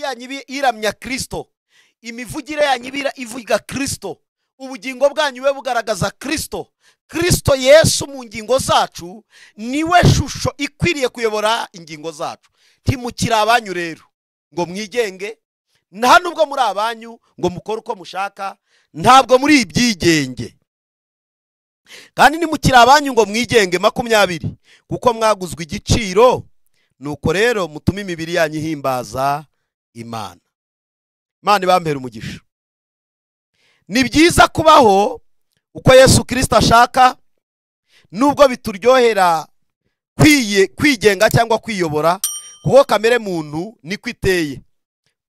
yanyu ibe iramya Kristo, imivugire yanyu ibe ivuga Kristo, ubugingo bwanyu bube bugaragaza Kristo. Kristo Yesu mu ngingo zacu niwe shusho ikwiriye kuyobora ingingo zacu. Ntimukiri abanyu rero ngo mwigenge, nta nubwo muri abanyu ngo mukore uko mushaka, ntabwo muri ibyigenge. Kandi nimukiri abanyu ngo mwigenge. 20, kuko mwaguzwe igiciro, nuko rero mutume imibiri yanyu ihimbaza Imana. Imana ibampere umugisha. Ni byiza kubaho uko Yesu Kristo ashaka, nubwo bituryohera kwigenga cyangwa kwiyobora, kuko kamere muntu niko iteye.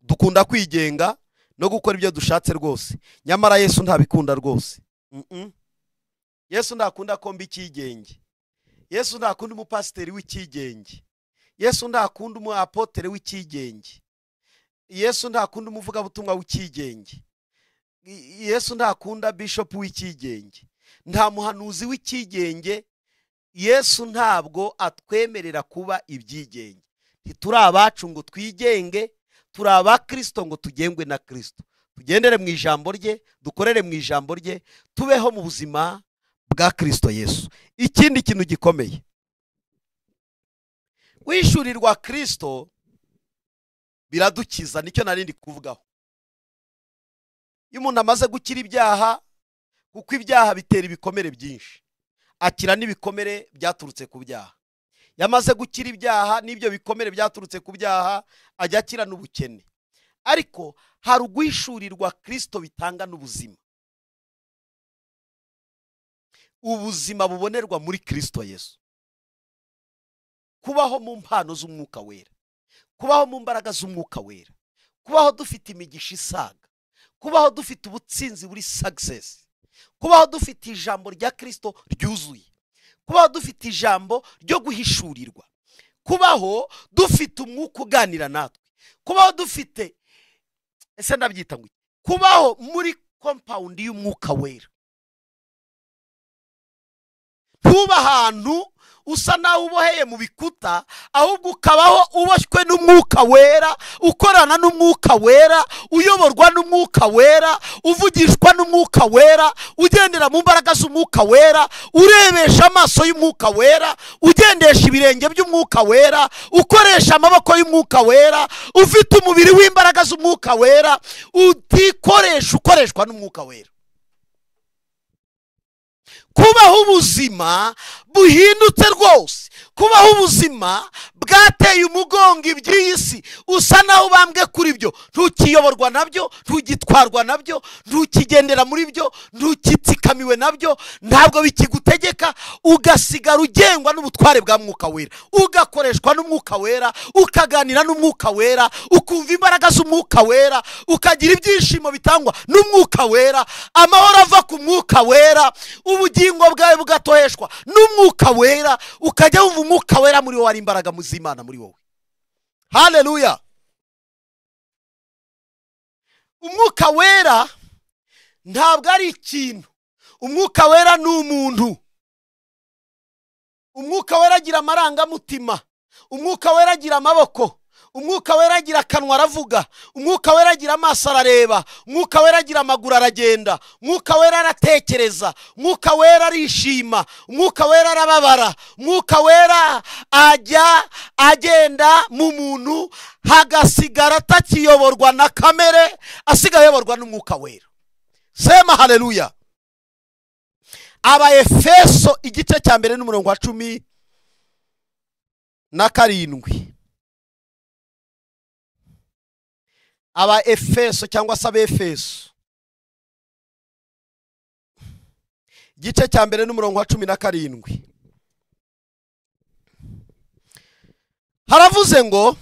Dukunda kwigenga no gukora ibyo dushatse rwose, nyamara Yesu ntabikunda rwose. Yesu ntakunda ko mba icyigenge. Yesu ntakunda umupasiteri w'icyigenge. Yesu ntakunda umuapotere w'icyigenge. Yesu ntakunda umuvugabutumwa w'icyigenge. Yesu ntakunda bishop w'icyigenge. Nta muhanuzi w'icyigenge. Yesu ntabwo atwemerera kuba ibyigenge. Ntituri abacu ngo twigenge, turi aba Kristo ngo tugengwe na Kristo. Tugendere mu ijambo rye, dukorere mu ijambo rye, tubeho mu buzima bwa Kristo Yesu. Ikindi kintu gikomeye, wishyurirwa Kristo biradukiza. Nicyo narindi kuvugaho. Iyo umuntu amaze gukira ibyaha, kuko ibyaha bitera ibikomere byinshi, akira n'ibikomere byaturutse ku byaha. Yamaze gukira ibyaha n'ibyo bikomere byaturutse ku byaha, ajya akira n'ubukene. Ariko hari uguhishurirwa Kristo bitanga n'ubuzima. Ubuzima bubonerwa muri Kristo Yesu. Kubaho mu mpano z'umwuka wera, kubaho mu mbaraga z'umwuka wera, kubaho dufite imigisha isaga, kubaho dufite ubutsinzi buri success, kubaho dufite ijambo rya Kristo ryuzuye, kubaho dufite ijambo ryo guhishurirwa, kubaho dufite umwuka uganira natwe, kubaho dufite, ese ndabyita ngo, kubaho muri compound y'umwuka wera. Ntuba ahantu usa naho uboheye mu bikuta, ahubwo ukabaho uboshywe n'umwuka wera, ukorana n'umwuka wera, uyoborwa n'umwuka wera, uvugishwa n'umwuka wera, ugendera mu mbaraga z'umwuka wera, urebesha amaso y'umwuka wera, ugendesha ibirenge by'umwuka wera, ukoresha amaboko y'umwuka wera, ufite umubiri w'imbaraga z'umwuka wera, utikoresha ukoreshwa n'umwuka wera. Kubaho ubuzima buhindutse rwose, kubaho ubuzima bwateye umugongo iby'iyi si, usa naho ubambwe kuri byo, ntukiyoborwa nabyo, ntugitwarwa nabyo, ntukigendera muri byo, ntukitsikamiwe nabyo, ntabwo bikigutegeka, ugasigara ugengwa n'ubutware bwa mwuka wera, ugakoreshwa n'umwuka wera, ukaganira n'umwuka wera, ukumva imbaraga z'umwuka wera, ukagira ibyishimo bitangwa n'umwuka wera, amahoro ava ku mwuka wera, ubugingo bwawe bugatoheshwa n'umwuka wera, ukajya wumva umwuka wera muri wowe ari imbaraga z'Imana muri wowe. Haleluya. Umwuka wera ntabwo ari ikintu. Umwuka wera ni umuntu. Umwuka wera agira amarangamutima. Umwuka wera agira amaboko. Umwuka wera agira akanwa aravuga. Umwuka wera agira amaso arareba. Umwuka wera agira amaguru aragenda. Umwuka wera aratekereza. Umwuka wera arishima. Umwuka wera arababara. Umwuka wera ajya agenda mu muntu, hagasigara atakiyoborwa na kamere, asigaye ayoborwa n'umwuka wera. Sema haleluya. Abaefeso igice cya mbere n'umurongo wa 17. Aba Efeso cyangwa se Abefeso igice cya mbere n'umurongo wa 17, haravuze ngo,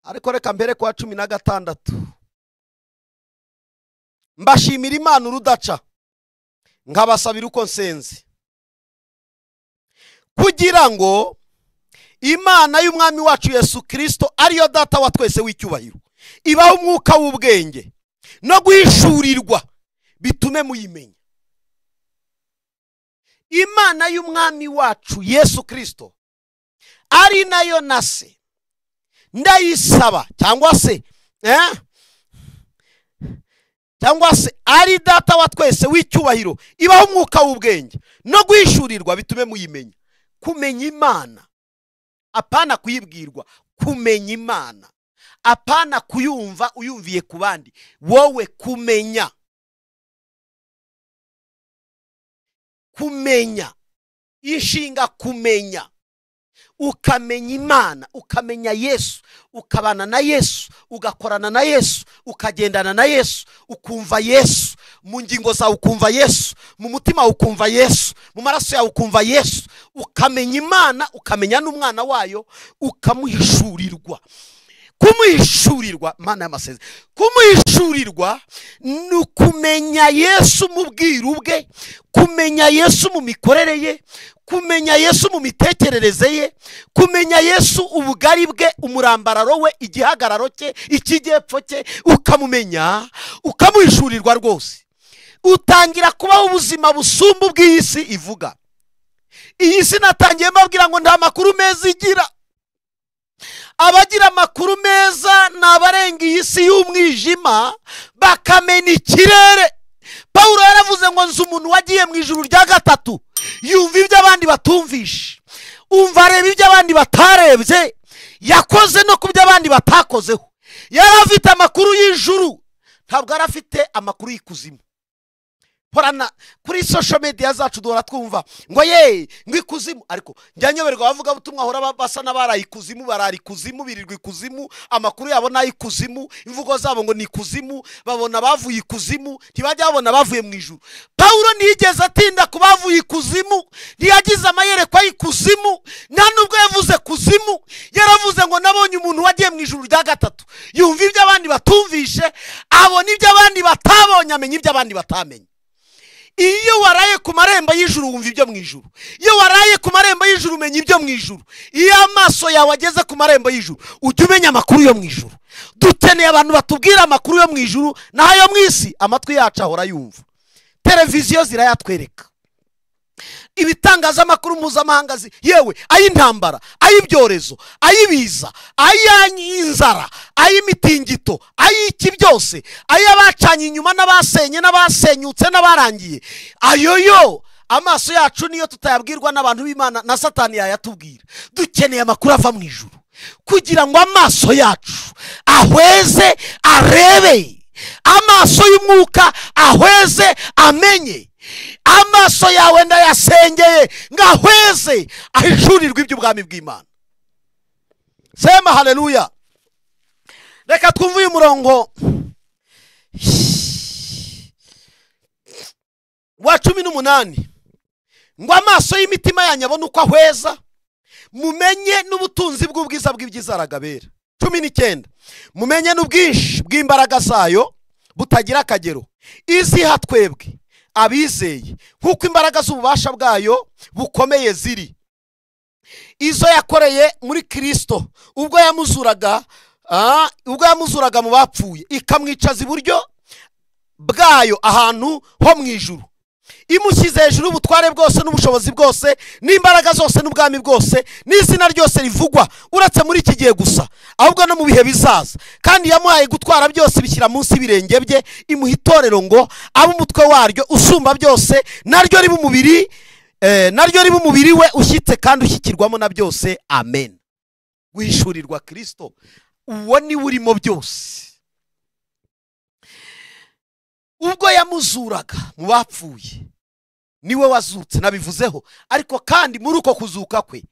ariko reka mbere kwa 16, mbashimira Imana urudaca, nkabasabira uko nsenze, kugira ngo Imana y'umwami wacu Yesu Kristo ariyo data wa twese w'icyubahiro ibaho umwuka w'ubwenge no guhishurirwa bitume muyimenya. Imana y'umwami wacu Yesu Kristo ari nayo na se Ndayisaba cyangwa se cyangwa se ari data wa twese w'icyubahiro, ibaho umwuka w'ubwenge no guhishurirwa bitume muyimenya. Kumenya Imana, apana kuyibwirwa, kumenya Imana, apana kuyumva uyumviye ku bandi, wowe kumenya. Kumenya inshinga, kumenya, ukamenya Imana, ukamenya Yesu, ukabana na Yesu, ugakorana na Yesu, ukagendana na Yesu, ukumva Yesu mu ngingo zawe, ukumva Yesu mu mutima, ukumva Yesu mu maraso yawe, ukumva Yesu. Ukamenya Imana, ukamenya n'umwana wayo, ukamuhishurirwa. Kumuhishurirwa, Mana y'amasezerano, kumuhishurirwa ni ukumenya Yesu mu bwiru bwe, kumenya Yesu mu mikorere ye, kumenya Yesu mu mitekerereze ye, kumenya Yesu ubugari bwe, umurambararo we, igihagararo cye, ikijyepfo cye, ukamumenya, ukamuhishurirwa rwose. Utangira kubaho ubuzima busumba ubw'iyi si ivuga. Iyi si natangiye mbabwira ngo nta makuru meza igira. Abagira amakuru meza ni abarenga iyi si y'umwijima bakamena ikirere. Pawulo yaravuze ngo nzi umuntu wagiye mu ijuru rya gatatu, yumva ibyo abandi batumvishe, umva areba ibyo abandi batarebye, yakoze no ku byo abandi batakozeho. Yari afite amakuru y'ijuru, ntabwo yari afite amakuru y'ikuzimu. Porana kuri social media zacu duhora twumva ngo ye ngo ikuzimu, ariko njya nyoberwa bavuga butumwa ahora basa n'abaraye ikuzimu, barara ikuzimu, birirwa ikuzimu, amakuru yabo nayo ikuzimu, imvugo zabo ngo ni ikuzimu, babona bavuye ikuzimu, ntibajya babona bavuye mu ijuru. Pawulo ntiyigeze atinda ku bavuye ikuzimu, ntiyagize amayerekwa y'ikuzimu, nta nubwo yavuze kuzimu, yaravuze ngo nabonye umuntu wagiye mu ijuru rya gatatu, yumva ibyo abandi batumvishe, abona ibyo abandi batabonye, amenya ibyo abandi batamenye. Iyo waraye ku marembo y'ijuru wumva ibyo mu ijuru. Iyo waraye ku marembo y'ijuru umenya ibyo mu ijuru. Iyo amaso yawe ageze ku marembo y'ijuru ujya umenya amakuru yo mu ijuru. Dukeneye abantu batubwira amakuru yo mu ijuru, n'ayo mu isi amatwi yacu ahora yumva. Televiziyo zirayatwereka, ibitangazamakuru mpuzamahanga, yewe ay'intambara, ay'ibyorezo, ay'ibiza, ay'inzara, ay'imitingito, ay'iki byose, ay'abacanye inyuma n'abasenye n'abasenyutse n'abarangiye, ayo yo amaso yacu niyo tutayabwirwa n'abantu b'Imana na Satani yayatubwira. Dukeneye amakuru ava mu ijuru kugira ngo amaso yacu ahweze arebe, amaso y'umwuka ahweze amenye. Amaso yawe ndayasengeye ngahweze ahishurirwe iby'ubwami bw'Imana. Sema haleluya. Reka twumve uyu murongo wa 18 ngo amaso y'imitima yanyu abone uko ahweza, mumenye n'ubutunzi bw'ubwiza bw'ibyiza aragabera. 19 mumenye n'ubwinshi bw'imbaraga zayo butagira akagero, iziha twebwe abizeye nk'uko imbaraga z'ububasha bwayo bukomeye ziri, izo yakoreye muri Kristo ubwo yamuzuraga mu bapfuye, ikamwicaza iburyo bwayo ahantu ho mu ijuru, imushyize hejuru ubutware bwose n'ubushobozi bwose n'imbaraga zose n'ubwami bwose n'izina ryose rivugwa, uretse muri iki gihe gusa ahubwo no mu bihe bizaza. Kandi yamuhaye gutwara byose bishyira munsi y'ibirenge bye, imuha itorero ngo abe umutwe waryo usumba byose, naryo riba umubiri, naryo riba umubiri we ushyitse kandi ushyikirwamo na byose. Amen. Guhishurirwa Kristo, uwo ni urimo byose. Ubwo yamuzuraga mu bapfuye niwe wazutse, nabivuzeho. Ariko kandi muri uko kuzuka kwe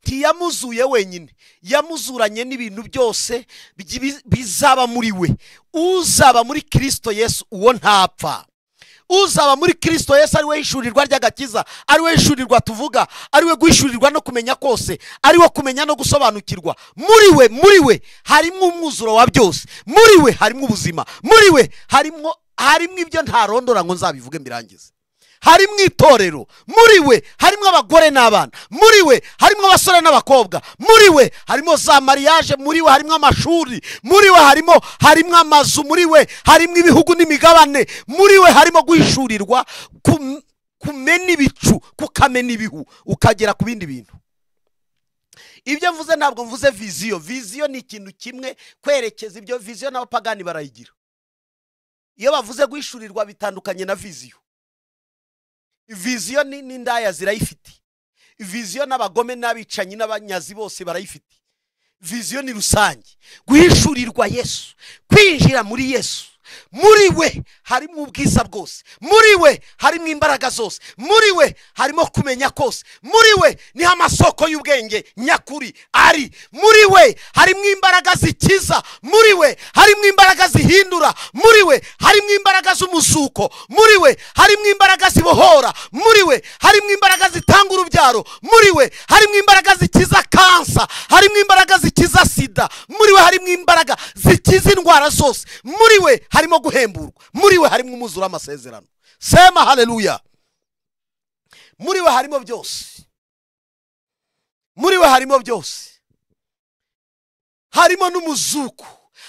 ntiyamuzuye wenyine, yamuzuranye n'ibintu byose bizaba muri we. Uzaba muri Kristo Yesu uwo ntapfa. Uzaba muri Kristo Yesu ari we hishurirwa ry'agakiza, ari we hishurirwa tuvuga, ari we guhishurirwa no kumenya kose, ari we kumenya no gusobanukirwa. Muri we harimo umwuzuro wa byose, muri we harimo ubuzima, muri we harimo ibyo ntarondora ngo nzabivuge mbirangize. Harimo itorero, muri we harimo abagore n'abana, muri we harimo abasore n'abakobwa, muri we harimo za mariage, muri we harimo amashuri, muri we harimo amazu, muri we harimo ibihugu n'imigabane, muri we harimo guhishurirwa, kumena ibicu, kukamena ibihu, ukagera ku bindi bintu. Ibyo mvuze ntabwo mvuze viziyo. Viziyo ni ikintu kimwe, kwerekeza ibyo viziyo n'abapagani barayigira. Iyo bavuze guhishurirwa bitandukanye na viziyo. Viziyo n'indaya zirayifite. Viziyo n'abagome n'abicanyi n'abanyazi bose barayifite. Viziyo ni rusange. Guhishurirwa Yesu, kwinjira muri Yesu. Muri we harimo ubwiza bwose, muri we harimo imbaraga zose, muri we harimo kumenya kose, muri we niho amasoko y'ubwenge nyakuri ari, muri we harimo imbaraga zikiza, muri we harimo imbaraga zihindura, muri we harimo imbaraga z'umuzuko, muri we harimo imbaraga zibohora, muri we harimo imbaraga zitanga urubyaro, muri we harimo imbaraga zikiza kansa, harimo imbaraga zikiza sida, muri we harimo imbaraga zikiza indwara zose, muri we harimo guhemburwa, muri we harimo umwuzuro w'amasezerano. Sema haleluya. Muri we harimo byose. Muri we harimo byose. Harimo n'umuzuko,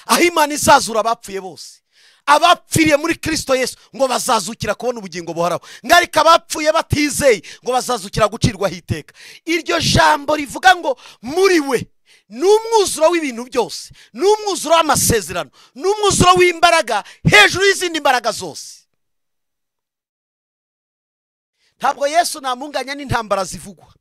aho Imana izazura abapfuye bose. Abapfiriye muri Kristo Yesu ngo bazazukira kubona ubugingo buhoraho, ngarika abapfuye batizeye ngo bazazukira gucirwaho iteka. Iryo jambo rivuga ngo muri we ni umwuzuro w'ibintu byose, ni umwuzuro w'amasezerano, ni umwuzuro w'imbaraga hejuru y'izindi mbaraga zose. Ntabwo Yesu namunganya n'intambara zivugwa,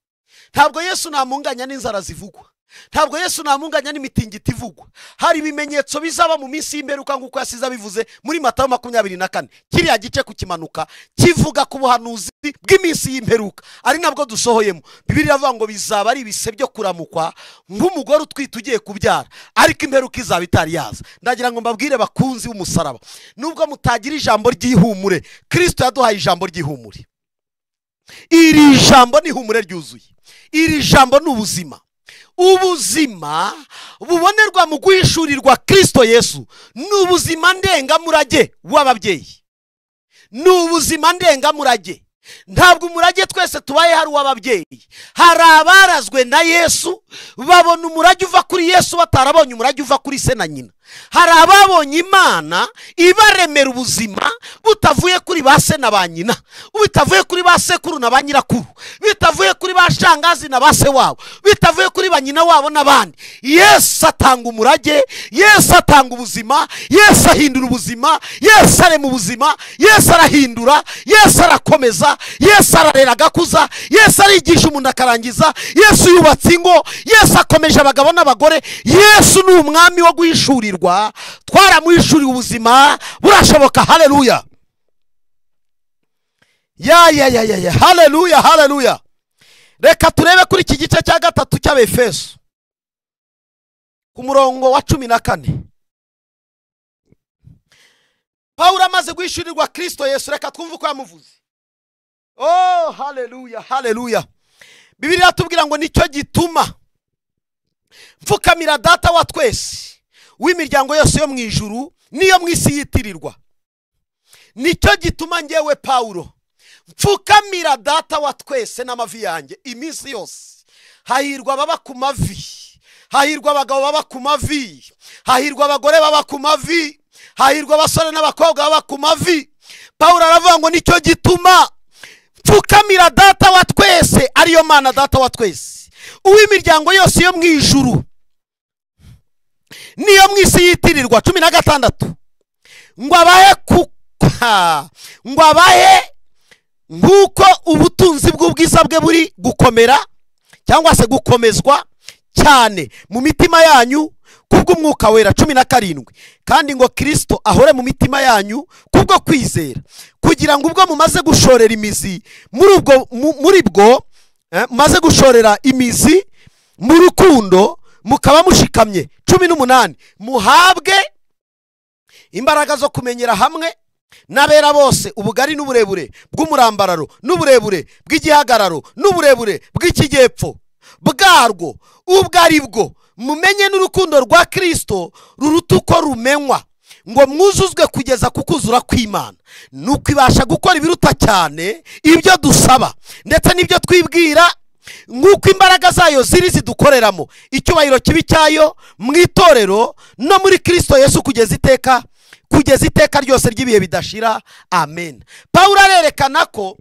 ntabwo Yesu namunganya n'inzara zivugwa, ntabwo Yesu namunganya n'imitingito ivugwa. Hari ibimenyetso bizaba mu minsi y'imperuka nk'uko yasize abivuze muri Matayo 24. Kiriya gice kukimanuka kivuga ku buhanuzi bw'iminsi y'imperuka, ari nabwo dusohoyemo. Bibiliya iravuga ngo bizaba ari ibise byo kuramukwa nk'umugore utwite ugiye kubyara, ariko imperuka izaba itari yaza. Ndagira ngo mbabwire bakunzi b'umusaraba, nubwo mutagira ijambo ry'ihumure, Kristo yaduhaye ijambo ry'ihumure. Iri jambo ni ihumure ryuzuye, iri jambo ni ubuzima. Ubuzima bubonerwa mu guhishurirwa Kristo Yesu ni ubuzima ndengamurage w'ababyeyi, ni ubuzima ndengamurage. Ntabwo umurage twese tubaye hari uw'ababyeyi. Hari abarazwe na Yesu babona umurage uva kuri Yesu batarabonye umurage uva kuri se na nyina. Hari ababonye Imana ibaremera ubuzima butavuye kuri ba se na ba nyina, bitavuye kuri ba sekuru na ba nyirakuru, bitavuye kuri ba shangazi na ba se wabo, bitavuye kuri ba nyina wabo n'abandi. Yesu atanga umurage, Yesu atanga ubuzima, Yesu ahindura ubuzima, Yesu arema ubuzima, Yesu arahindura, Yesu arakomeza, Yesu ararera agakuza, Yesu arigisha umuntu akarangiza, Yesu yubatse ingo, Yesu akomeje abagabo n'abagore. Yesu ni umwami wo guhishurirwa, twaramuhishuriye ubuzima burashoboka. Haleluya. Ya ya ya ya, haleluya, haleluya. Reka turebe kuri iki gice cya 3 cy'Abefeso ku murongo wa 14. Pawulo amaze guhishurirwa Kristo Yesu, reka twumve uko yamuvuze. Oh, haleluya, haleluya. Bibiliya iratubwira ngo nicyo gituma mfukamira Data wa twese w'imiryango yose yo mu ijuru niyo mu isi yitirirwa. Nicyo gituma ngewe Pawulo mfukamira Data wa twese n'amavi yanjye iminsi yose. Hahirwa baba ku mavi, hahirwa abagabo baba ku mavi, hahirwa abagore baba ku mavi, hahirwa abasore n'abakobwa baba ku mavi. Pawulo aravuga ngo nicyo gituma mfukamira Data wa twese, ariyo Mana Data wa twese uw'imiryango yose yo mu ijuru niyo mu isi yitirirwa. 16 ngo abahe ngo abahe nk'uko ubutunzi bw'ubwiza bwe buri gukomera cyangwa se gukomezwa cyane mu mitima yanyu kubw'umwuka wera. 17 kandi ngo Kristo ahore mu mitima yanyu kubwo kwizera, kugira ngo ubwo mumaze gushorera imizi muri ubwo muri bwo mumaze gushorera imizi mu rukundo mukaba mushikamye. 18 muhabwe imbaraga zo kumenyera hamwe n'abera bose ubugari n'uburebure bw'umurambararo n'uburebure bw'igihagararo n'uburebure bw'ikijyepfo bwarwo ubwo ari bwo, mumenye n'urukundo rwa Kristo ruruta uko rumenywa, ngo mwuzuzwe kugeza ku kuzura kw'Imana. Nuko ibasha gukora ibiruta cyane ibyo dusaba ndetse n'ibyo twibwira, nk'uko imbaraga zayo ziri zidukoreramo. Icyubahiro kibi cyayo mu itorero no muri Kristo Yesu kugeza iteka, kugeza iteka ryose ry'ibihe bidashira. Amen. Pawulo arerekana ko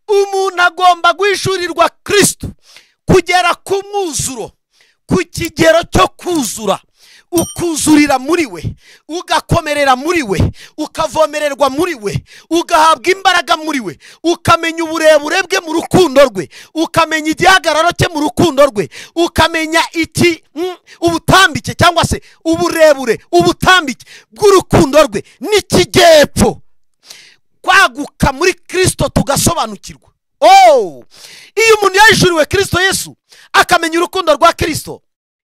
umuntu agomba guhishurirwa Kristo kugera ku mwuzuro, ku kigero cyo kuzura, ukuzurira muri we, ugakomerera muri we, ukavomererwa muri we, ugahabwa imbaraga muri we, ukamenya uburebure bwe mu rukundo rwe, ukamenya igihagararo cye mu rukundo rwe, ukamenya iki ubutambike cyangwa se uburebure ubutambike bw'urukundo rwe n'ikigepfo, kwaguka muri Kristo tugasobanukirwa. Oh, iyo umuntu yahishuriwe Kristo Yesu akamenya urukundo rwa Kristo,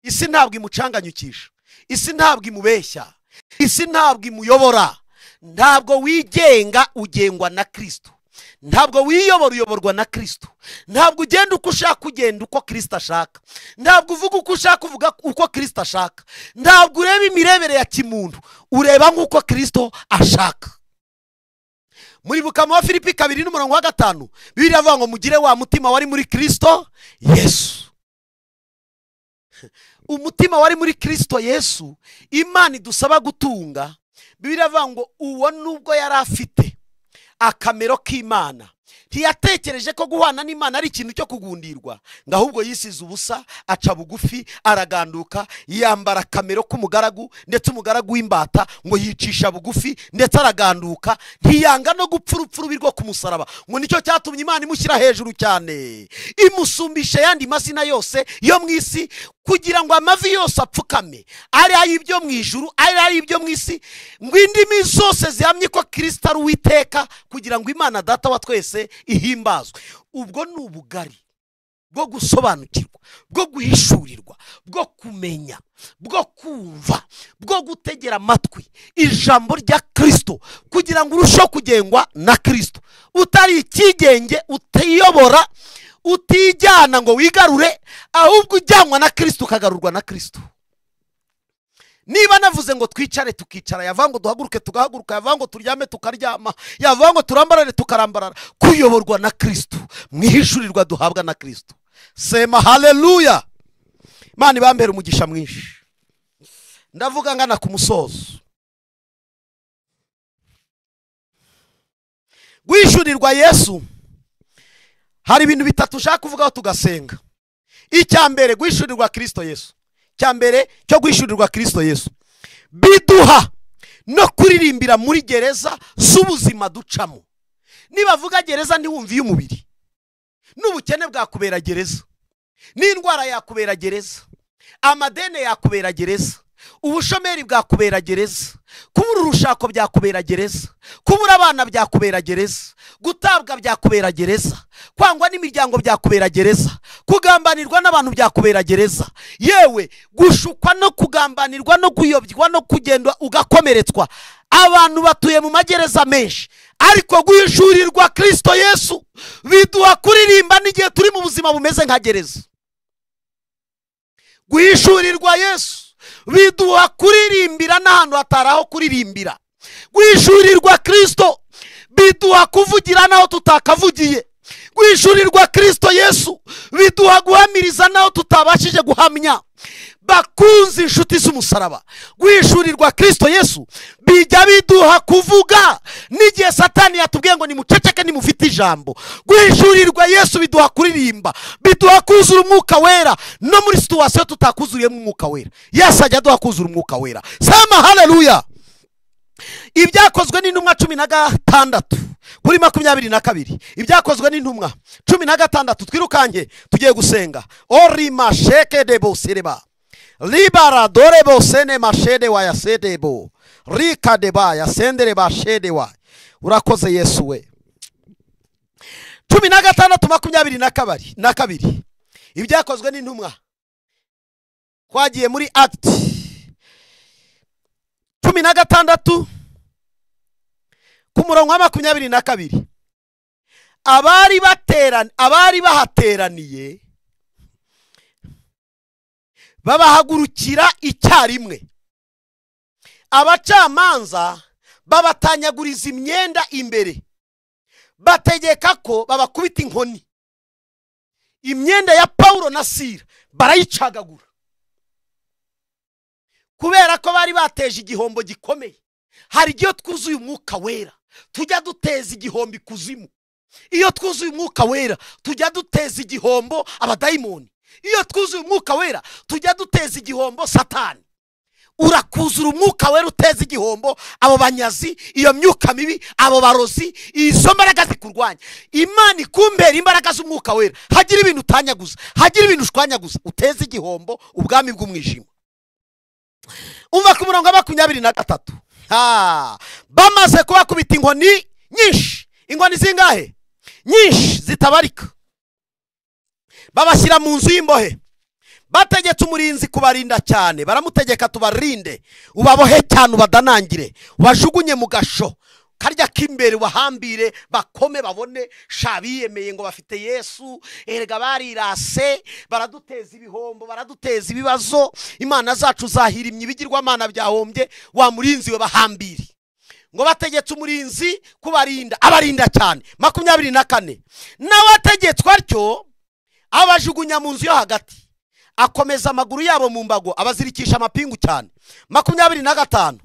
isi ntabwo imucanganyukisha, isi ntabwo imubeshya, isi ntabwo imuyobora. Ntabwo wigenga, ugengwa na Kristo. Ntabwo wiyobora, uyoborwa na Kristo. Ntabwo ugenda uko ushaka, ugenda uko Kristo ashaka. Ntabwo uvuga uko ushaka, uvuga uko Kristo ashaka. Ntabwo ureba imirebere ya kimuntu, ureba nk'uko Kristo ashaka. Muri bukama wa Filipi 2:5, Bibiliya ivuga ngo mugire wa mutima wari muri Kristo Yesu. Umutima wari muri Kristo Yesu Imana idusaba gutunga. Bibiliya ivuga ngo uwo nubwo yari afite akamero k'Imana, ntiyatekereje ko guhana n'Imana ari ikintu cyo kugundirwa, ngo ahubwo yisize ubusa, aca bugufi, araganduka, yambara akamero k'umugaragu, ndetse umugaragu w'imbata, ngo yicisha bugufi ndetse araganduka, ntiyanga no gupfa urupfu rubi rwo ku musaraba. Ngo nicyo cyatumye Imana imushyira hejuru cyane, imusumbisha yandi mazina yose yo mu isi, kugira ngo amavi yose apfukame, ari ay'ibyo mu ijuru, ari ay'ibyo mu isi, ngo indimi zose zihamye ko Kristo ari Uwiteka, kugira ngo Imana Data wa twese ihimbazwe. Ubwo ni ubugari bwo gusobanukirwa, bwo guhishurirwa, bwo kumenya, bwo kumva, bwo gutegera amatwi ijambo rya Kristo, kugira ngo urusheho kugengwa na Kristo, utari ikigenge, utiyobora, utijyana ngo wigarure, ahubwo ujyanwa na Kristo, ukagarurwa na Kristo. Niba navuze ngo twicare tukicara, yavuga ngo duhaguruke tugahaguruka, yavuga ngo turyame tukaryama, yavuga ngo turambarare tukarambarara, kuyoborwa na Kristo, mwihishurirwa duhabwa na Kristo. Sema haleluya. Imana ibambere umugisha mwinshi. Ndavuga ngana ku musozo. Guhishurirwa Yesu, hari ibintu bitatu ushaka kuvugaho tugasenga. Icya mbere, guhishurirwa Kristo Yesu. Icya mbere cyo guhishurirwa Kristo Yesu biduha no kuririmbira muri gereza z'ubuzima ducamo. Nibavuga gereza ntiwumviye umubiri, n'ubukene bwakubera gereza, n'indwara yakubera gereza, amadene yakubera gereza, ubushomeri bwakubera gereza, kubura urushako byakubera gereza, kubura abana byakubera gereza, gutabwa byakubera gereza, kwangwa n'imiryango byakubera gereza, kugambanirwa n'abantu byakubera gereza, yewe gushukwa no kugambanirwa no kuyobywa no kugendwa ugakomeretswa. Abantu batuye mu magereza menshi, ariko guhishurirwa Kristo Yesu biduha kuririmba n'igihe turi mu buzima bumeze nka gereza. Guhishurirwa Yesu biduha kuririmbira n'ahantu hatari aho kuririmbira. Guhishurirwa Kristo biduha kuvugira naho tutakavugiye. Guhishurirwa Kristo Yesu biduha guhamiriza naho tutabashije guhamya. Bakunze inshuti z'umusaraba, guhishurirwa Kristo Yesu bijya biduha kuvuga n'igihe Satani yatubwiye ngo nimuceceke nimufite ijambo. Guhishurirwa Yesu biduha kuririmba, biduha kuzura umwuka wera no muri situation tutakuzuriyemo umwuka wera. Yesu ajya aduha kuzura umwuka wera. Sema haleluya. Ibyakozwe n'intumwa 16 kuri 22. Ibyakozwe n'intumwa 16, twirukange tugiye gusenga. Orima sheke debo sereba libara dorebo sene mashede wa yasedebo rika deba yasendere bashede wa. Urakoze Yesu we. 16 22. Ibyakozwe n'intumwa, twagiye muri Act 16 ku murongo wa 22. Abari bahateraniye babahagurukira icyarimwe, abacamanza babatanyaguriza imyenda imbere, bategeka ko babakubita inkoni. Imyenda ya Paulo na Sila barayicagagura kubera ko bari bateje igihombo gikomeye. Hari igihe twuzuye umwuka wera tujya duteza igihombo ikuzimu. Iyo twuzuye umwuka wera tujya duteza igihombo abadayimoni. Iyo twuzuye umwuka wera tujya duteza igihombo Satani. Urakuzura umwuka wera uteza igihombo abo banyazi, iyo myuka mibi, abo barozi, izo mbaraga zikurwanya. Imana ikumbera imbaraga z'umwuka wera, hagira ibintu utanyaguza, hagira ibintu ushwanyaguza, uteza igihombo ubwami bw'umwijima. Umva ku murongo wa 23. Bamaze kubakubita inkoni nyinshi, inkoni zingahe? Nyinshi zitabarika. Babashyira mu nzu y'imbohe. Bategetse umurinzi kubarinda cyane, baramutegeka tubarinde, ubabohe cyane, ubadanangire, ubajugunye mu gasho karya k'imbere, wahambire bakome babone sha biyemeye ngo bafite Yesu, erega barirase, baraduteza ibihombo, baraduteza ibibazo, Imana zacu zahirimye ibigirwamana byahombye, wa murinzi we bahambire. Ngo bategetse umurinzi kubarinda, abarinda cyane. 24. Nawe ategetswe atyo abajugunya mu nzu yo hagati, akomeza amaguru yabo mu mbago, abazirikisha amapingu cyane. 25.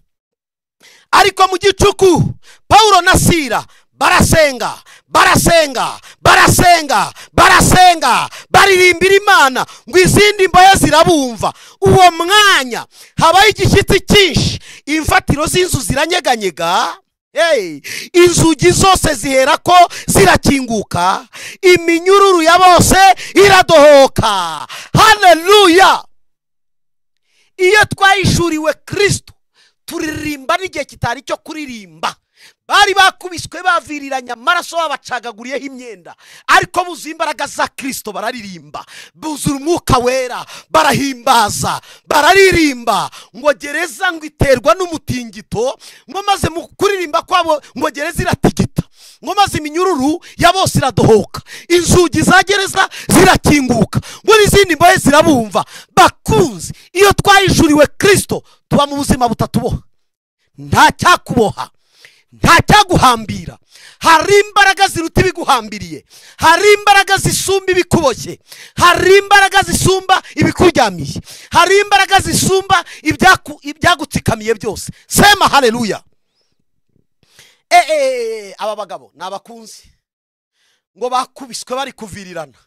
Ariko mu gicuku Paulo na Sila barasenga, barasenga, barasenga, barasenga, baririmbira Imana, ngo izindi mbohe zirabumva. Uwo mwanya habaho igishyitsi cyinshi, imfatiro z'inzu ziranyeganyega, inzugi zose zihera ko zirakinguka, iminyururu ya bose iradohoka. Haleluya! Iyo twahishuriwe Kristo turirimba n'igihe kitari cyo kuririmba. Bari bakubiswe baviriranya amaraso, babacagaguriyeho imyenda, ariko buzuye imbaraga za Kristo bararirimba, buzura umwuka wera, barahimbaza, bararirimba. Ngo gereza ngo iterwa n'umutingito, ngo maze mu kuririmba kwabo ngo gereza iratigita, ngo maze iminyururu ya bose iradohoka, inzugi za gereza zirakinguka, ngo n'izindi mbohe zirabumva. Bakunzi, iyo twahishuriwe Kristo tuba mu buzima butatuboha. Nta cyakuboha, nta cyaguhambira. Hari imbaraga ziruta ibiguhambiriye, hari imbaraga zisumba ibikuboshye, hari imbaraga zisumba ibikuryamiye, hari imbaraga zisumba ibyagutsikamiye byose. Sema haleluya. Aba bagabo ni abakunzi, ngo bakubiswe bari kuvirirana,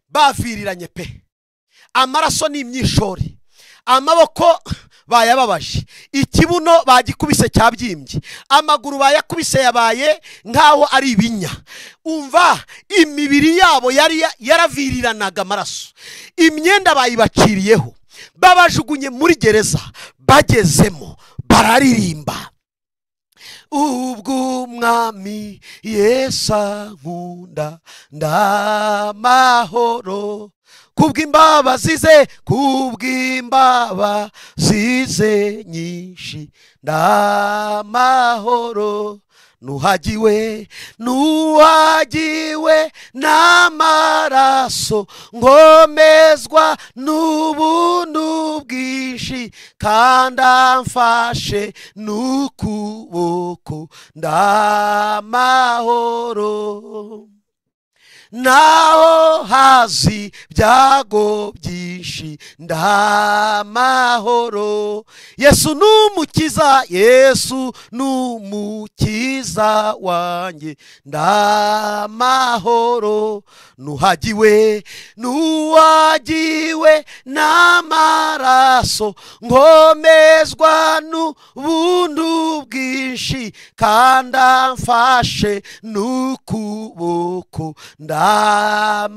baviriranye pe, amaraso ni imyishori, amaboko bayababaje, ikibuno bagikubise cyabyimbye, amaguru bayakubise yabaye nkaho ari ibinya. Umva, imibiri yabo yari yaraviriranaga amaraso, imyenda bayibaciriyeho, babajugunye muri gereza. Bagezemo bararirimba, ubwo umwami Yesu ankunda ndamahoro, kubw'imbabazi ze, kubw'imbabazi ze nyinshi ndamahoro, nuhagiwe, nuhagiwe n'amaraso, nkomezwa n'ubuntu bwinshi, kandi amfashe n'ukuboko ndamahoro. Naho hazi byago byinshi ndamahoro, Yesu n'umukiza, Yesu n'umukiza wanjye ndamahoro, nuhagiwe, nuhagiwe n'amaraso, nkomezwa n'ubuntu bwinshi, kandi amfashe n'ukuboko ndamahoro.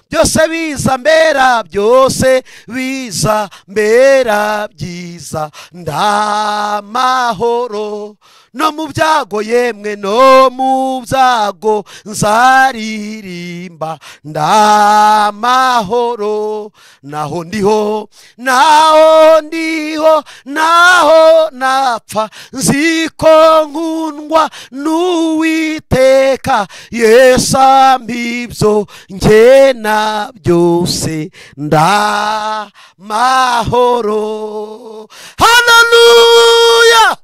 Byose biza mbera, byose biza mbera byiza ndamahoro, no mu byago yemwe, no mu byago nzaririmba ndamahoro, naho ndiho, naho ndiho, naho napfa, nziko nkundwa n'Uwiteka, Yesu ambibyo nkena byose ndamahoro. Haleluya!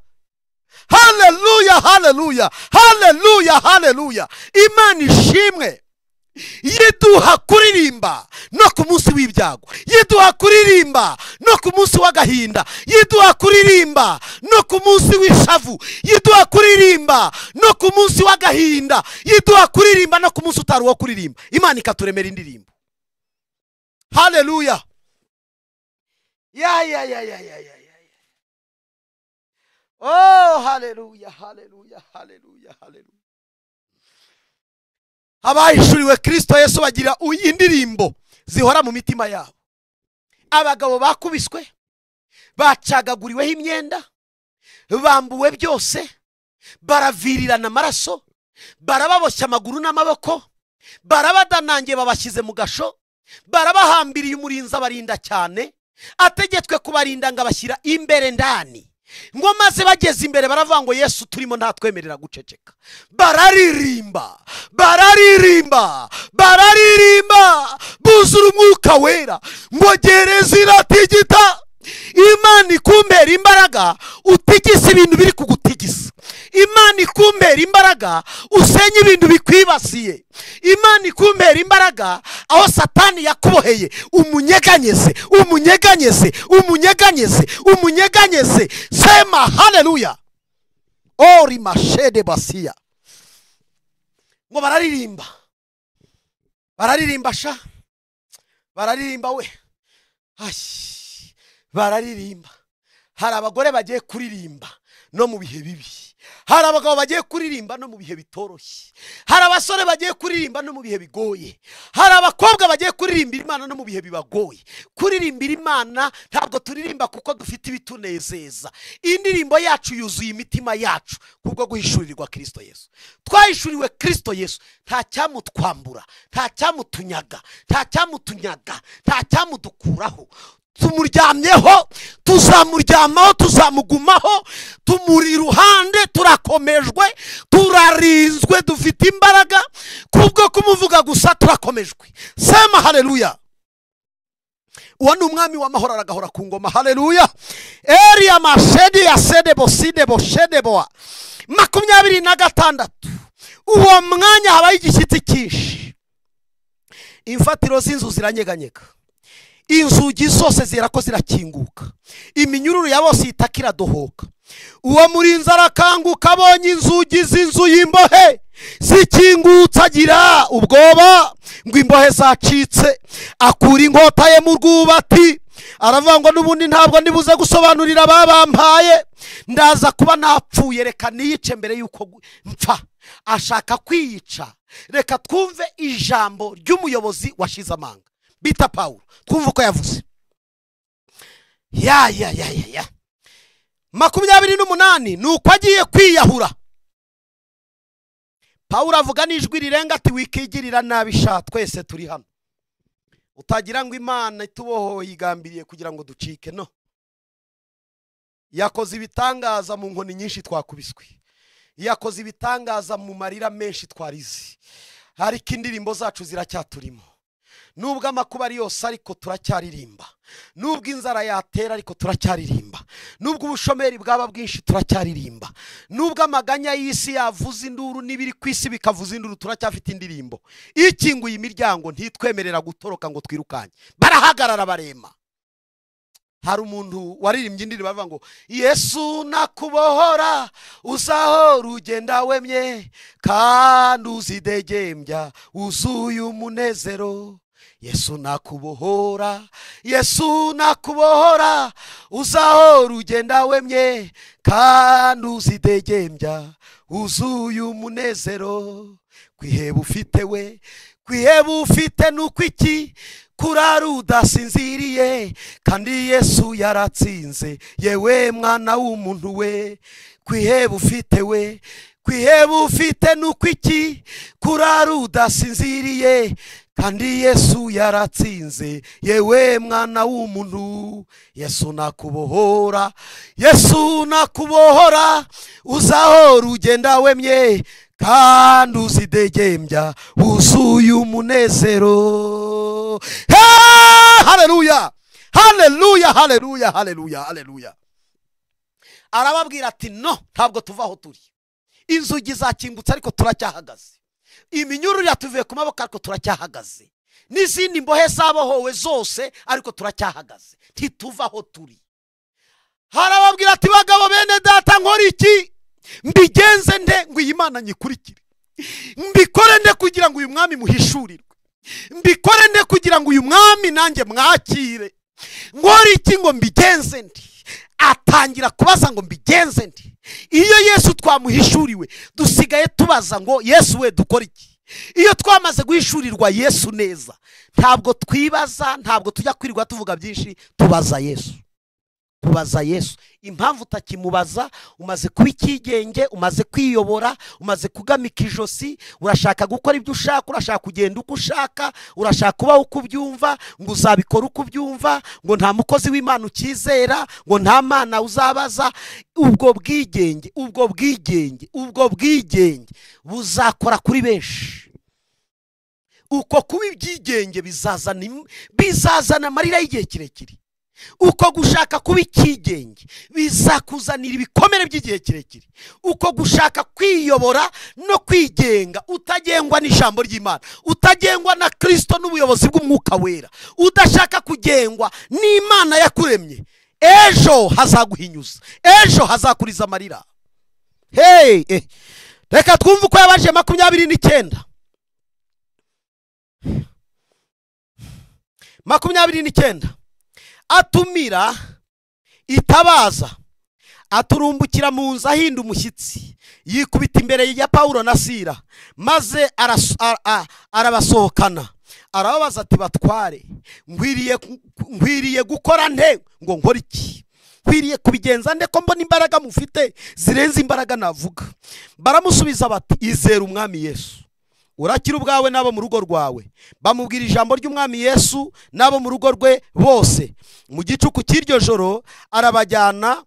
Haleluya, haleluya, haleluya, haleluya. Imana ishimwe. Yiduha kuririmba no ku munsi w'ibyago, yiduha kuririmba no ku munsi w'agahinda, yiduha kuririmba no ku munsi w'ishavu, yiduha kuririmba no ku munsi w'agahinda, yiduha kuririmba no ku munsi utari uwo kuririmba. Imana ikaturemera indirimbo. Haleluya. Ya ya ya ya ya ya. Oh, haleluya, haleluya, haleluya, haleluya. Abahishuriwe Kristo Yesu bagira indirimbo zihora mu mitima yabo. Abagabo bakubiswe, bacagaguriweho imyenda, bambuwe byose, baravirirana amaraso, barababoshya amaguru n'amaboko, barabadanangiye babashyize mu gasho, barabahambiriye umurinzi abarinda cyane, ategetswe kubarinda ngo abashyira imbere ndani. Ngo maze bageze imbere baravuga ngo Yesu turimo ntatwemerera guceceka. Bararirimba, bararirimba, bararirimba, buzura umwuka wera. Ngo gereza iratigita. Imana ikumbera imbaraga utigisa ibintu biri kugutigisa. Imana ikumbera imbaraga usenye ibintu bikwibasiye. Imana ikumbera imbaraga aho Satani yakuboheye umunyeganyeze, umunyeganyeze, umunyeganyeze, umunyeganyeze. Sema haleluya. Ori mashede basia. Ngo bararirimba, bararirimba sha, bararirimba we. Ashi, bararirimba. Hari abagore bagiye kuririmba no mu bihe bibi. Hari abagabo bagiye kuririmba no mu bihe bitoroshye. Hari abasore bagiye kuririmba no mu bihe bigoye. Hari abakobwa bagiye kuririmbira Imana no mu bihe bibagoye. Kuririmbira Imana ntabwo turirimba kuko dufite ibitunezeza. Indirimbo yacu yuzuye imitima yacu kubwo guhishurirwa Kristo Yesu. Twahishuriwe Kristo Yesu, nta cyamutwambura, nta cyamutunyaga, nta cyamutunyaga, nta cyamudukuraho. Tumuryamyeho, tuzamuryamaho, tuzamugumaho, tumuri iruhande, turakomejwe, turarinzwe, dufite imbaraga kubwo kumuvuga gusa turakomejwe. Sema haleluya. Uwo ni umwami w'amahoro aragahora ku ngoma. Haleluya. Eria mashedi ya sedebo sidebo shedeboa. 26. Uwo mwanya habaye igishyitsi cyinshi. Imfatiro z'inzu ziranyeganyega, inzugi zose zirako zirakinguka, iminyururu ya bose itakira dohoka. Uwo murinzi arakanguka abonye inzugi z'inzu y'imbohe zikingutse, agira ubwoba ngo imbohe zacitse. Akura inkota ye mu rwubati, aravuga ngo n'ubundi ntabwo ndibuze gusobanurira ababampaye, ndaza kuba napfuye, reka niyice mbere y'uko mpfa. Ashaka kwiyica. Reka twumve ijambo ry'umuyobozi washize amanga bita Paulo, twumva uko yavuze. Ya ya ya ya ya. 28. Nuko agiye kwiyahura, Paulo avuga n'ijwi rirenga ati wikigirira nabi sha, twese turi hano. Utagira ngo Imana itubohoye igambiriye kugira ngo ducike. No, yakoze ibitangaza mu nkoni nyinshi twakubiswe, yakoze ibitangaza mu marira menshi twarize, ariko indirimbo zacu ziracyaturimo. Nubwo amakuba ari yose ariko turacyaririmba, nubwo inzara yatera ariko turacyaririmba, nubwo ubushomeri bwaba bwinshi turacyaririmba, nubwo amaganya y'isi yavuza induru n'ibiri ku isi bikavuza induru, turacyafite indirimbo. Ikinguye imiryango ntitwemerera gutoroka ngo twirukanye. Barahagarara barema. Hari umuntu waririmbye indirimbo bavuga ngo Yesu nakubohora uzahora ugenda wemye kandi uzidegembya wuzuye umunezero. Yesu nakubohora, Yesu nakubohora uzahora ugenda wemye kandi uzidegembya wuzuye umunezero. Kwiheba ufite we, kwiheba ufite nuko iki kurara udasinziriye kandi Yesu yaratsinze, yewe mwana w'umuntu we. Kwiheba ufite we, kwiheba ufite nuko iki kurara udasinziriye kandi Yesu yaratsinze, yewe mwana w'umuntu. Yesu nakubohora, Yesu nakubohora uzahora ugenda wemye kandi uzidegembya wuzuye umunezero. Haleluya, haleluya, haleluya, haleluya, haleluya. Arababwira ati no, ntabwo tuva aho turi. Inzugi zakingutse ariko turacyahagaze, iminyururu yatuvuye ku maboko ariko turacyahagaze, n'izindi mbohe zabohowe zose ariko turacyahagaze, ntituva aho turi. Harababwira ati bagabo bene data, nkora iki? Mbigenze nde ngo iyi Mana nyikurikire? Mbikore nde kugira ngo uyu mwami muhishurirwe? Mbikore nde kugira ngo uyu mwami nanjye mwakire? Nkore iki ngo mbigenze ndi? Atangira kubaza ngo mbigenze ndi. Iyo Yesu twamuhishuriwe dusigaye tubaza ngo Yesu we dukora iki? Iyo twamaze guhishurirwa Yesu neza, ntabwo twibaza, ntabwo tujya kwirirwa tuvuga byinshi, tubaza Yesu. Tubaza Yesu. Impamvu utakimubaza, umaze kuba ikigenge, umaze kwiyobora, umaze kugamika ijosi, urashaka gukora ibyo ushaka, urashaka kugenda uko ushaka, urashaka kubaho uko ubyumva, ngo uzabikora uko ubyumva, ngo nta mukozi w'Imana ukizera, ngo nta mana uzabaza. Ubwo bwigenge, ubwo bwigenge, ubwo bwigenge buzakora kuri benshi. Uko kuba ibyigenge bizazana amarira y'igihe kirekire. Uko gushaka kuba ikigenge bizakuzanira ibikomere by'igihe kirekire. Uko gushaka kwiyobora no kwigenga utagengwa n'ijambo ry'Imana, utagengwa na Kristo n'ubuyobozi bw'Umwuka Wera, udashaka kugengwa n'Imana yakuremye, ejo hazaguhinyuza, ejo hazakuriza amarira. Hey, reka twumve uko yabaje 29. 29 atumira itabaza, aturumbukira mu nzu ahinda umushyitsi, yikubita imbere ya Paulo na Sila, maze arabasohokana, arababaza ati batware, nkwiriye gukora nte ngo nkore iki? Nkwiriye kubigenza nde ko mbona imbaraga mufite zirenze imbaraga navuga? Baramusubiza bati izera Umwami Yesu, urakira ubwawe n'abo mu rugo rwawe. Bamubwira ijambo ry'Umwami Yesu n'abo mu rugo rwe bose. Mu gicuku cy'iryo joro arabajyana,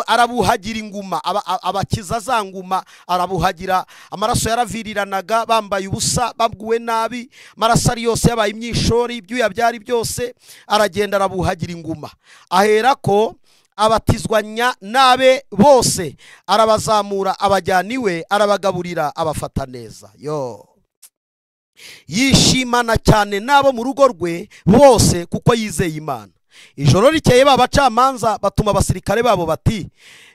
arabuhagira inguma, abakiza za nguma, arabuhagira. Amaraso yaraviriranaga, bambaye ubusa, babguwe nabi, amaraso ari yose yabaye imyishori, ibyuya byari byose. Aragenda arabuhagira inguma, aherako abatizwanya nabe bose, arabazamura abajyana iwe, arabagaburira, abafata neza. Yo, yishimana cyane nabo mu rugo rwe bose kuko yizeye Imana. Ijoro rikeye babacamanza batuma abasirikare babo bati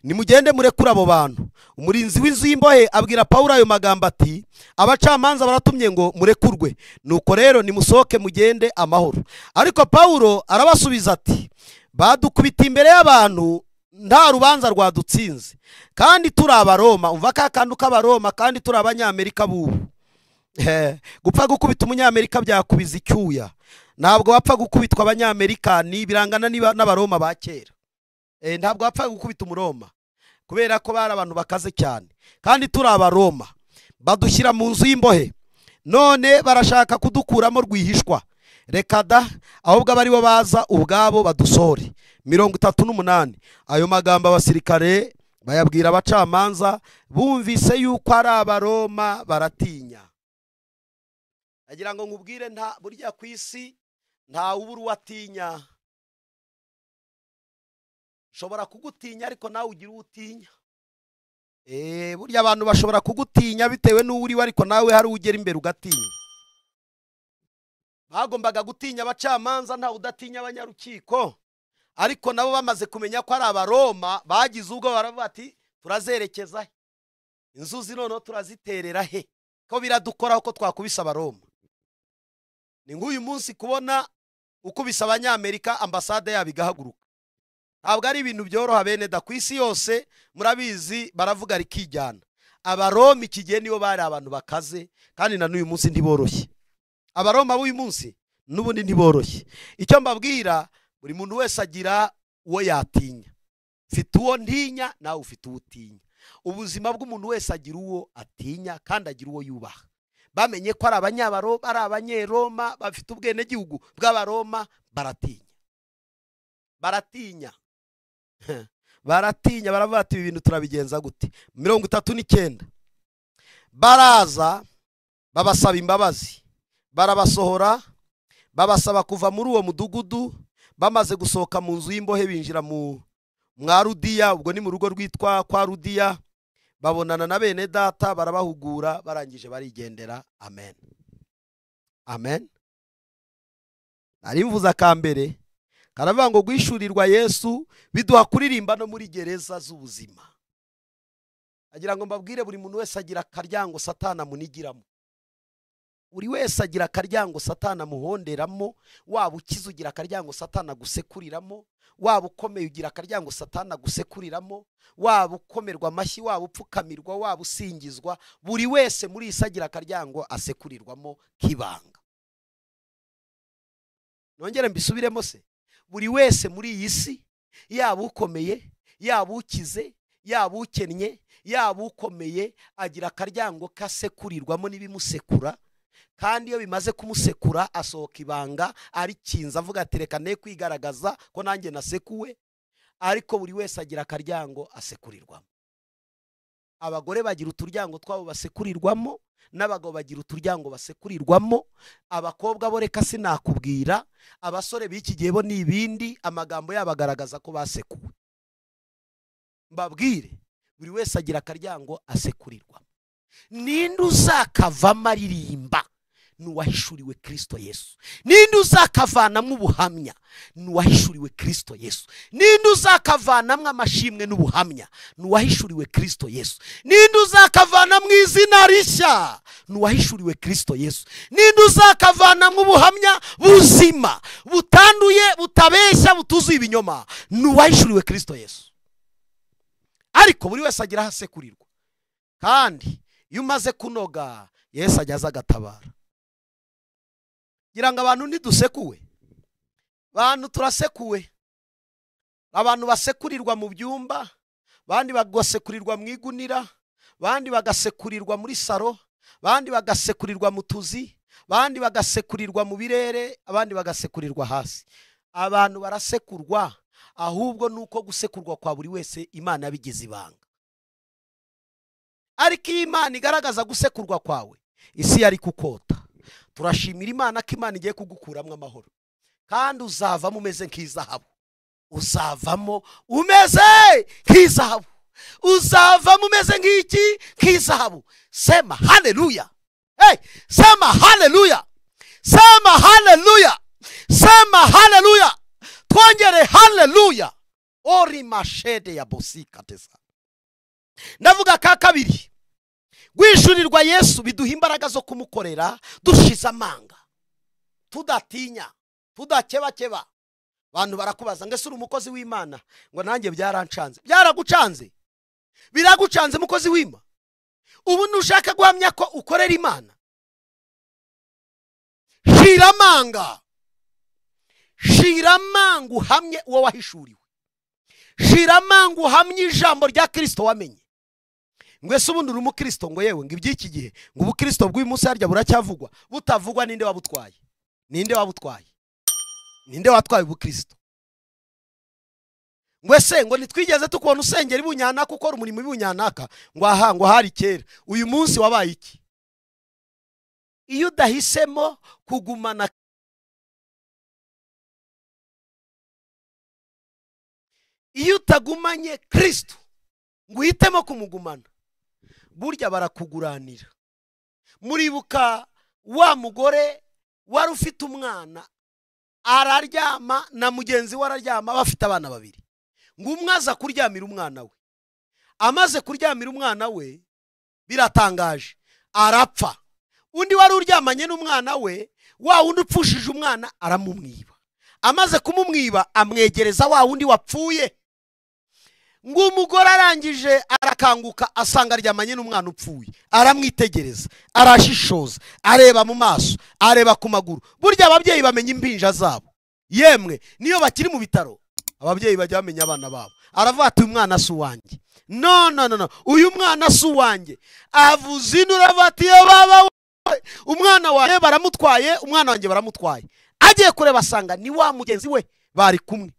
nimugende murekure abo bantu. Umurinzi w'inzu y'imbohe abwira Paulo ayo magambo ati abacamanza baratumye ngo murekurwe, nuko rero nimusohoke mugende amahoro. Ariko Paulo arabasubiza ati badukubita imbere y'abantu nta rubanza rwadutsinze, kandi turi Abaroma. Umva ka kantu k'Abaroma, kandi turi Abanyamerika bubu. Gupfa gukubita umunyamerika byakubiza icyuya. Ntabwo wapfa gukubitwa Abanyamerika, ni birangana n'Abaroma ba kera. Ntabwo wapfa gukubita Umuroma kubera ko bari abantu bakaze cyane, kandi turi Abaroma. Badushyira mu nzu y'imbohe, none barashaka kudukuramo rwihishwa. Reka da, ahubwo abari bo baza ubwabo badusohore. 38 ayo magambo abasirikare bayabwira abacamanza, bumvise yuko ari Abaroma baratinya. Agira ngo nkubwire, nta burya ku isi nta ubura uwatinya. Shobora kugutinya ariko nawe ugira utinya. Burya abantu bashobora kugutinya bitewe n'uwo uri, ariko nawe hari ugera imbere ugatinya. Bagombaga gutinya abacamanza, nta udatinya abanyarukiko, ariko nabo bamaze kumenya ko ari Abaroma bagize ubwo baravuga ati turazerekeza he? Inzuzi noneho turaziterera he? Ko biradukora ko twakubisa Abaroma. Ni nk'uyu munsi kubona ukubisa Abanyamerika ambasade yabo igahaguruka. Ntabwo ari ibintu byoroha bene da, ku isi yose murabizi baravuga rikijyana. Abaroma iki gihe nibo bari abantu bakaze, kandi na n'uyu munsi ntiboroshye. Abaroma b'uyu munsi n'ubundi ntiboroshye. Icyo mbabwira, buri muntu wese agira uwo yatinya. Mfite uwo ntinya, nawe ufite uwo utinya. Ubuzima bw'umuntu wese agira uwo atinya kandi agira uwo yubaha. Bamenye ko ari Abanyabaroma, ari Abanyeroma, bafite ubwenegihugu bw'Abaroma, baratinya. Baratinya. Baratinya, baravuga ati ibi bintu turabigenza gute? 39 baraza babasaba imbabazi, barabasohora, babasaba kuva muri uwo mudugudu. Bamaze gusohoka mu nzu y'imbohe binjira mu mwa Rudiya, ubwo ni mu rugo rwitwa kwa Rudiya, babonana na bene data barabahugura, barangije barigendera. Amen. Amen. Nari mvuze akambere karavuga ngo guhishurirwa Yesu biduha kuririmba no muri gereza z'ubuzima. Agira ngo mbabwire, buri muntu wese agira akaryango Satana amunigiramo. Buri wese agira akaryango Satani amuhonderamo. Waba ukize ugira akaryango Satani agusekuriramo, waba ukomeye ugira akaryango Satani agusekuriramo, waba ukomerwa amashyi, waba upfukamirwa, waba usingizwa, buri wese muri iyi si agira akaryango asekurirwamo k'ibanga. Nongere mbisubiremo se, buri wese muri iyi si, yaba ukomeye, yaba ukize, yaba ukennye, yaba ukomeye, agira akaryango kasekurirwamo n'ibimusekura. Kandi iyo bimaze kumusekura asohoka ibanga arikinze, avuga ati reka ne kwigaragaza ko nanjye nasekuwe. Ariko buri wese agira akaryango asekurirwamo. Abagore bagira uturyango twabo basekurirwamo, n'abagabo bagira uturyango basekurirwamo. Abakobwa bo reka sinakubwira, abasore b'iki gihe bo ni ibindi, amagambo yabo agaragaza ko basekuwe. Mbabwire, buri wese agira akaryango asekurirwamo. Ninde uzakavamo aririmba? Nuwahishuriwe Kristo Yesu. Ninde uzakavanamwo ubuhamya? Nuwahishuriwe Kristo Yesu. Ninde uzakavanamwo amashimwe n'ubuhamya? Nuwahishuriwe Kristo Yesu. Ninde uzakavanamwo izina rishya? Nuwahishuriwe Kristo Yesu. Ninde uzakavanamwo ubuhamya buzima, butanduye, butabeshya, butuzuye ibinyoma? Nuwahishuriwe Kristo Yesu. Ariko buri wese agira hasekurirwa. Kandi iyo umaze kunoga, Yesu ajya aza agatabara. Ngira ngo abantu ntidusekuwe, abantu turasekuwe. Abantu basekurirwa mu byumba, abandi bagasekurirwa mu igunira, abandi bagasekurirwa muri saro, abandi bagasekurirwa mu tuzi, abandi bagasekurirwa mu birere, abandi bagasekurirwa hasi. Abantu barasekurwa, ahubwo nuko gusekurwa kwa buri wese Imana yabigize ibanga. Ariko iyo Imana igaragaza gusekurwa kwawe, isi yari kukota. Turashimira Imana ko Imana igiye kugukuramo amahoro, kandi uzavamo umeze nk'izahabu. Uzavamo umeze nk'izahabu. Uzavamo umeze nk'iki? Nk'izahabu. Sema haleluya. Hey, sema haleluya. Sema haleluya. Sema haleluya. Twongere haleluya. Ori mashede ya bosika tesa. Ndavuga ka kabiri, guhishurirwa Yesu biduha imbaraga zo kumukorera dushize amanga, tudatinya, tudakebakeba. Abantu barakubaza ngo ese uri umukozi w'Imana? Ngo nanjye byarancanze. Byaragucanze? Biragucanze mukozi w'Imana? Ubu ntushaka guhamya ko ukorera Imana? Shira amanga. Shira amanga uhamye uwo wahishuriwe. Shira amanga uhamye ijambo rya Kristo wamenye. Ngo ese ubundi uri umukristo? Ngo yewe, ngo iby'iki gihe, ngo ubukristo bw'uyu munsi harya buracyavugwa. Butavugwa ninde wabutwaye? Ninde wabutwaye? Ninde watwaye ubukristo? Ngo ese ngo nitwigeze tukubona usengera ibunyanaka, ukora umurimo ibunyanaka? Ngo aha, ngo hari kera. Uyu munsi wabaye iki? Iyo udahisemo kugumana, iyo utagumanye Kristo ngo uhitemo kumugumana, burya barakuguranira. Muribuka wa mugore wari ufite umwana araryama na mugenzi we araryama, bafite abana babiri. Ngo umwe aza kuryamira umwana we, amaze kuryamira umwana we biratangaje arapfa. Undi wari uryamanye n'umwana we, wa wundi upfushije umwana aramumwiba. Amaze kumumwiba amwegereza wa wundi wapfuye. Ngo umugore arangije arakanguka asanga aryamanye n'umwana upfuye, aramwitegereza, arashishoza, areba mu maso, areba ku maguru. Burya ababyeyi bamenya impinja zabo, yemwe niyo bakiri mu bitaro ababyeyi bajya bamenya abana babo. Aravuga ati uyu mwana si uwanjye. No no no no, uyu mwana si uwanjye. Avuze induru ati baba we, umwana wanjye baramutwaye, umwana wanjye baramutwaye. Agiye kureba asanga ni wa mugenzi we bari kumwe,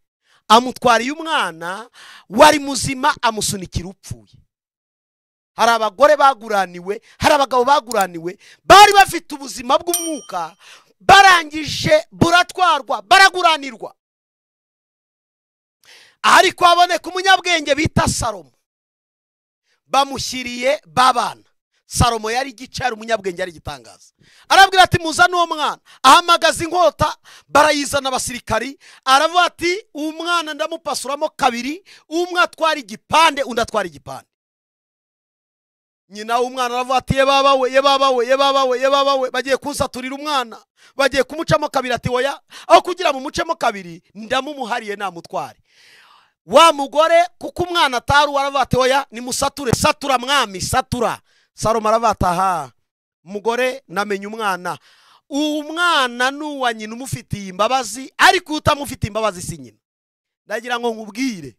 amutwariye umwana wari muzima, amusunikira upfuye. Hari abagore baguraniwe, hari abagabo baguraniwe, bari bafite ubuzima bw'umwuka, barangije buratwarwa, baraguranirwa. Ariko haboneka umunyabwenge bita Salomo, bamushyiriye babana. Salomo yari igice, umunyabwenge yari igitangaza. Arabwira ati muzane uwo mwana. Ahamagaza inkota, barayizana abasirikari. Aravuga ati umwana ndamupasuramo kabiri, umwe atwara igipande undi atwara igipande. Nyina w'umwana aravuga ati ye baba we, ye baba we, ye baba we, ye baba we, bagiye kunsaturira umwana, bagiye kumucamo kabiri. Ati oya, aho kugira mumucemo kabiri ndamumuhariye namutware. Wa mugore kuko umwana atari aravuga ati oya nimusature, satura mwami, satura. Salomo aravuga ati aha mugore, namenye umwana, umwana nuwa nyina umufitiye imbabazi, ariko utamufitiye imbabazi si nyina. Ndagira ngo nkubwire,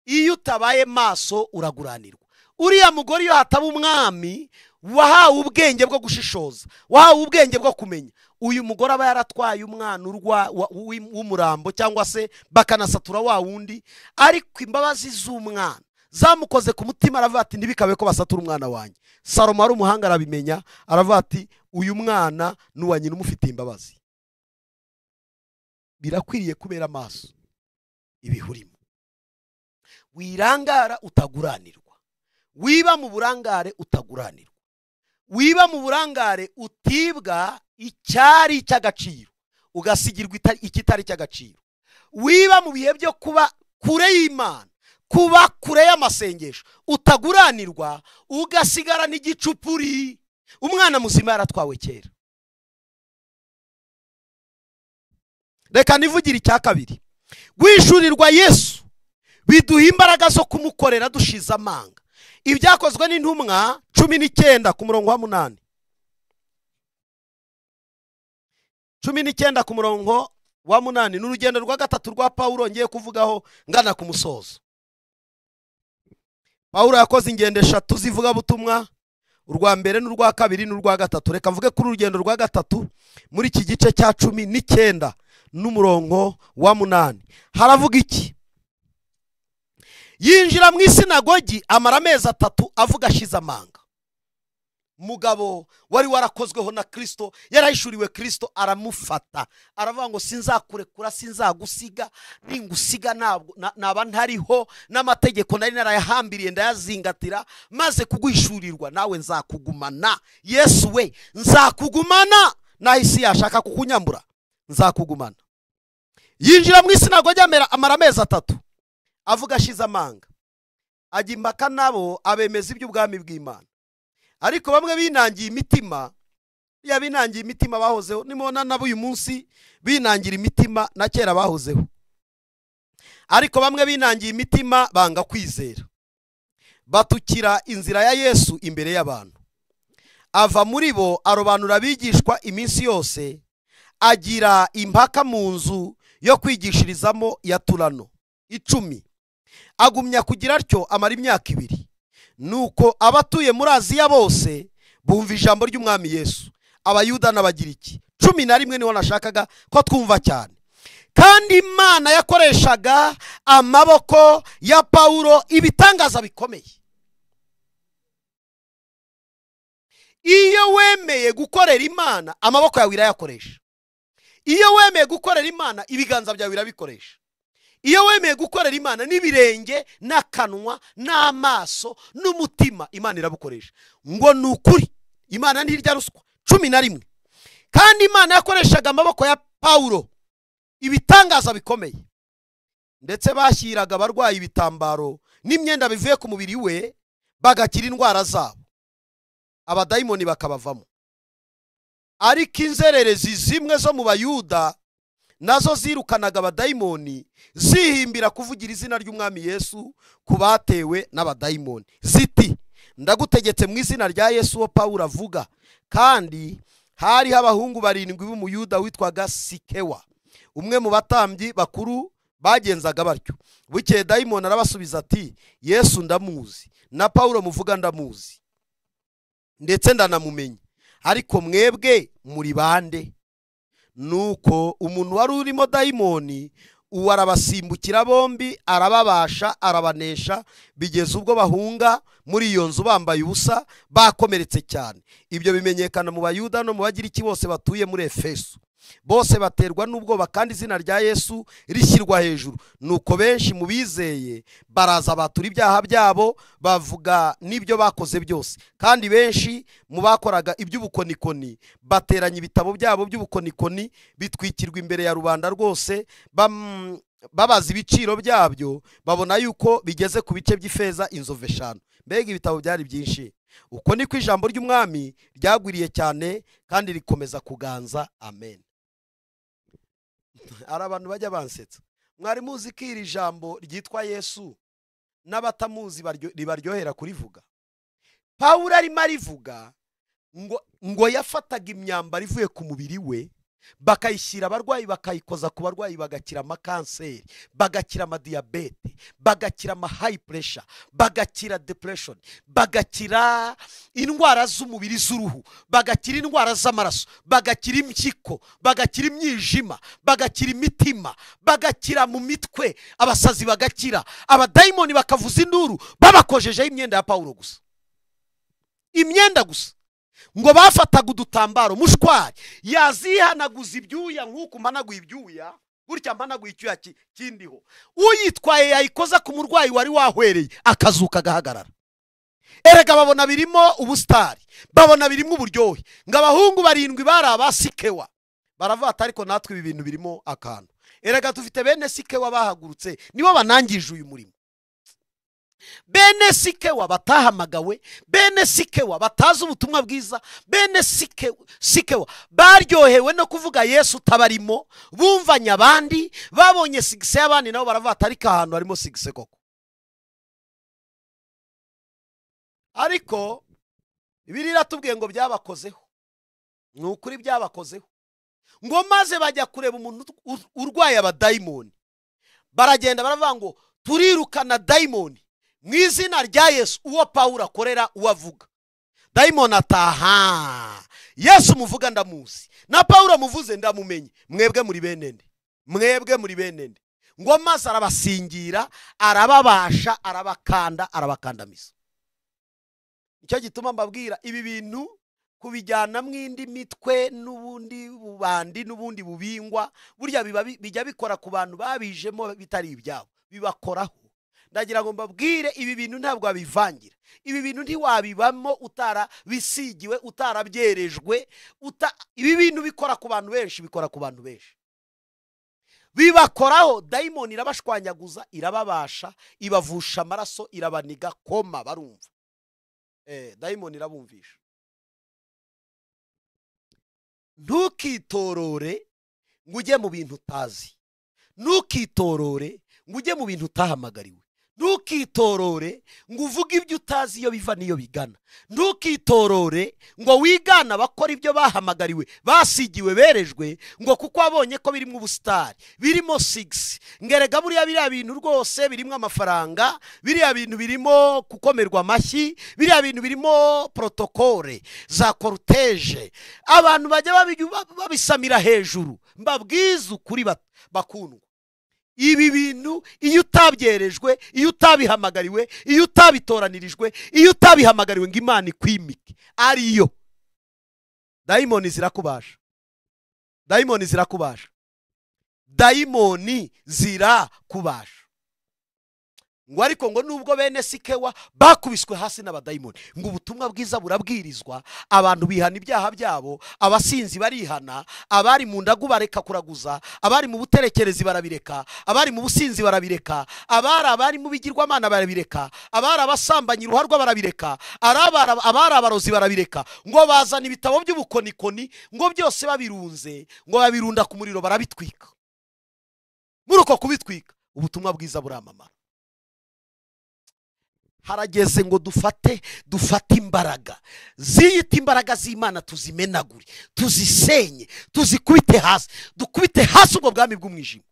iyo utabaye maso uraguranirwa. Uriya mugore iyo hataba umwami wahawe ubwenge bwo gushishoza, wahawe ubwenge bwo kumenya, uyu mugore aba yaratwaye umwana w'umurambo cyangwa se bakanasatura wa wundi. Ariko imbabazi z'umwana zamukoze ku mutima, aravuga ati ntibikabe ko basatura umwana wanjye. Salomo ari umuhanga arabimenya, aravuga ati uyu mwana n'uwa nyina umufitiye imbabazi. Birakwiriye kubera amaso ibihurimo, wirangara utaguranirwa, wiba mu burangare utaguranirwa, wiba mu burangare utibwa icyari cy'agaciro ugasigirwa ikitari cy'agaciro, wiba mu bihe byo kuba kure y'Imana, kuba kure y'amasengesho utaguranirwa, ugasigara n'igicupuri. Umwana muzima yaratwawe kera. Reka nivugire icya kabiri, guhishurirwa Yesu biduha imbaraga zo kumukorera dushize amanga. Ibyakozwe n'intumwa 19 ku murongo wa 8. 19 ku murongo wa 8 ni urugendo rwa gatatu rwa Pawulo ngiye kuvugaho ngana ku musozo. Pawulo yakoze ingendo eshatu zivuga butumwa, urwa mbere n'urwa kabiri n'urwa gatatu. Reka mvuge kuri urugendo rwa gatatu muri iki gice cya 19 n'umurongo wa 8. Haravuga iki? Yinjira mu isinagogi amara amezi 3 avuga ashize amanga. Mugabo wari warakozweho na Kristo, yarahishuriwe Kristo, aramufata aravuga ngo sinzakurekura, sinzagusiga, ningusiga ntabwo naba ntariho, n'amategeko nari narayahambiriye ndayazingatira, maze kuguhishurirwa nawe nzakugumana. Yesu we nzakugumana, naho isi yashaka kukunyambura nzakugumana. Yinjira mu isinagogi amara amezi 3 avuga ashize amanga, ajya impaka nabo abemeza iby'ubwami bw'Imana. Ariko bamwe binangiye imitima, ya binangiye imitima bahozeho, nimubona nabo uyu munsi binangira imitima na kera bahozeho. Ariko bamwe binangiye imitima banga kwizera, batukira inzira ya Yesu imbere y'abantu. Ava muri bo arobanura abigishwa iminsi yose, agira impaka mu nzu yo kwigishirizamo ya Turano 10. Agumya kugira atyo amara imyaka 2. Nuko abatuye muri Aziya bose bumva ijambo ry'umwami Yesu, Abayuda n'Abagiriki. 11 niho nashakaga ko twumva cyane. Kandi Imana yakoreshaga amaboko ya Pawulo ibitangaza bikomeye. Iyo wemeye gukorera Imana, amaboko yawe irayakoresha. Iyo wemeye gukorera Imana, ibiganza byawe irabikoresha. Iyo wemeye gukorera Imana n'ibirenge n'akanwa n'amaso n'umutima, Imana irabukoresha. Ngo ni ukuri, Imana ntirya ruswa. 11. Kandi Imana yakoreshaga amaboko ya Pawulo ibitangaza bikomeye, ndetse bashyiraga abarwayi ibitambaro n'imyenda bivuye ku mubiri we, bagakira indwara zabo, abadayimoni bakabavamo. Ariko inzererezi zimwe zo mu Bayuda nazo zirukanaga abadayimoni, zihimbira kuvugira izina ry'umwami Yesu ku batewe n'abadayimoni, ziti ndagutegetse mu izina rya Yesu wo Pawulo avuga. Kandi hariho abahungu 7 b'Umuyuda witwaga Sikewa, umwe mu batambyi bakuru bagenzaga batyo. Bukeye dayimoni arabasubiza ati Yesu ndamuzi, na Pawulo muvuga ndamuzi, ndetse ndanamumenye, ariko mwebwe muri bande? Nuko umuntu wari urimo dayimoni uwo arabasimbukira bombi, arababasha, arabanesha, bigeze ubwo bahunga muri iyo nzu bambaye ubusa, bakomeretse cyane. Ibyo bimenyekana mu Bayuda no mu Bagiriki bose batuye muri Efeso. Bose baterwa n'ubwoba, kandi izina rya Yesu rishyirwa hejuru. Nuko benshi mu bizeye baraza batura ibyaha byabo, bavuga n'ibyo bakoze byose. Kandi benshi mu bakoraga iby'ubukonikoni bateranya ibitabo byabo by'ubukonikoni, bitwikirwa imbere ya rubanda rwose, babaza ibiciro byabyo, babona yuko bigeze ku bice by'ifeza inzovu 5. Mbega ibitabo byari byinshi. Uko niko ijambo ry'umwami ryagwiriye cyane kandi rikomeza kuganza. Amen. Ari abantu bajya bansetsa. Mwari muzi ko iri jambo ryitwa Yesu n'abatamuzi ribaryohera kurivuga. Pawulo arimo arivuga ngo yafataga imyambaro ivuye ku mubiri we, bakayishyira abarwayi, bakayikoza ku barwayi, bagakira amakanseri, bagakira amadiyabete, bagakira ama high pressure, bagakira depression, bagakira indwara z'umubiri z'uruhu, bagakira indwara z'amaraso, bagakira impyiko, bagakira imyijima, bagakira imitima, bagakira mu mitwe, abasazi bagakira, abadayimoni bakavuza induru, babakojejeho imyenda ya Pawulo gusa, imyenda gusa. Ngo bafataga udutambaro mushwari yazihanaguza ibyuya, nk'uko mpanaguye ibyuya gutya, mpanaguye icyuya kindiho, uyitwaye yayikoza ku murwayi wari wahwereye akazuka agahagarara. Erega babona birimo ubusitari, babona birimo uburyohe. Ngo abahungu 7 bari abasikewa baravuga, ariko natwe ibi bintu birimo akantu. Erega dufite bene Sikewa bahagurutse, nibo banangije uyu murimo. Bene Sikewa batahamagawe, bene Sikewa batazi ubutumwa bwiza, bene Sikewa baryohewe no kuvuga Yesu utabarimo, bumvanye abandi, babonye sigise y'abandi nabo baravuga ariko ahantu harimo sigise koko. Ariko Bibiliya iratubwiye ngo byabakozeho, ni ukuri byabakozeho. Ngo maze bajya kureba umuntu urwaye abadayimoni, baragenda baravuga ngo turirukana dayimoni mu izina rya Yesu, uwo Pawulo akorera, uwo avuga. Dayimoni ataha, Yesu muvuga ndamuzi, na Pawulo muvuze ndamumenye, mwebwe muri bene nde? Mwebwe muri bene nde? Ngo maze arabasingira, arababasha, arabakanda, arabakandamiza. Icyo gituma mbabwira ibi bintu kubijyana mwindi mitwe n'ubundi bubandi n'ubundi bubingwa, burya bijya bikora ku bantu babijemo bitari ibyabo, bibakoraho. Ndagira ngo mbabwire ibi bintu ntabwo wabivangira, ibi bintu ntiwabibamo utarabisigiwe, utarabyerejwe, ibi bintu bikora ku bantu benshi, bikora ku bantu benshi, bibakoraho. Dayimoni irabashwanyaguza, irababasha, ibavusha amaraso, irabaniga koma, barumva. Dayimoni irabumvisha. Ntukitorore ngo ujye mu bintu utazi, ntukitorore ngo ujye mu bintu utahamagariwe, ntukitorore ngo uvuge ibyo utazi iyo biva n'iyo bigana, ntukitorore ngo wigana abakora ibyo bahamagariwe, basigiwe, berejwe, ngo kuko wabonye ko birimo ubusitari, birimo sigisi, ngerega buriya biriya bintu rwose birimo amafaranga, biriya bintu birimo gukomerwa amashyi, biriya bintu birimo protokole za cortege, abantu bajya babisamira hejuru. Mbabwize ukuri bakundwa, ibi bintu iyo utabyerejwe, iyo utabihamagariwe, iyo utabitoranirijwe, iyo utabihamagariwe ngo Imana ikwimike, ariyo dayimoni zirakubasha, dayimoni zirakubasha, dayimoni zirakubasha. Ngo ariko ngo nubwo bene Sikewa bakubiswe hasi n'abadayimoni, ngo ubutumwa bwiza burabwirizwa, abantu bihana ibyaha byabo, abasinzi barihana, abari mu ndagu bareka kuraguza, abari mu buterekerezi barabireka, abari mu businzi barabireka, abari mu bigirwamana barabireka, abari abasambanyi ruharwa barabireka, abari abarozi barabireka. Ngo bazana ibitabo by'ubukonikoni, ngo byose babirunze, ngo babirunda ku muriro barabitwika. Muri uko kubitwika ubutumwa bwiza buramamara. Harageze ngo dufate imbaraga ziyita imbaraga z'Imana, tuzimenagure, tuzisenye, tuzikubite hasi, dukubite hasi ubwo bwami bw'umwijima.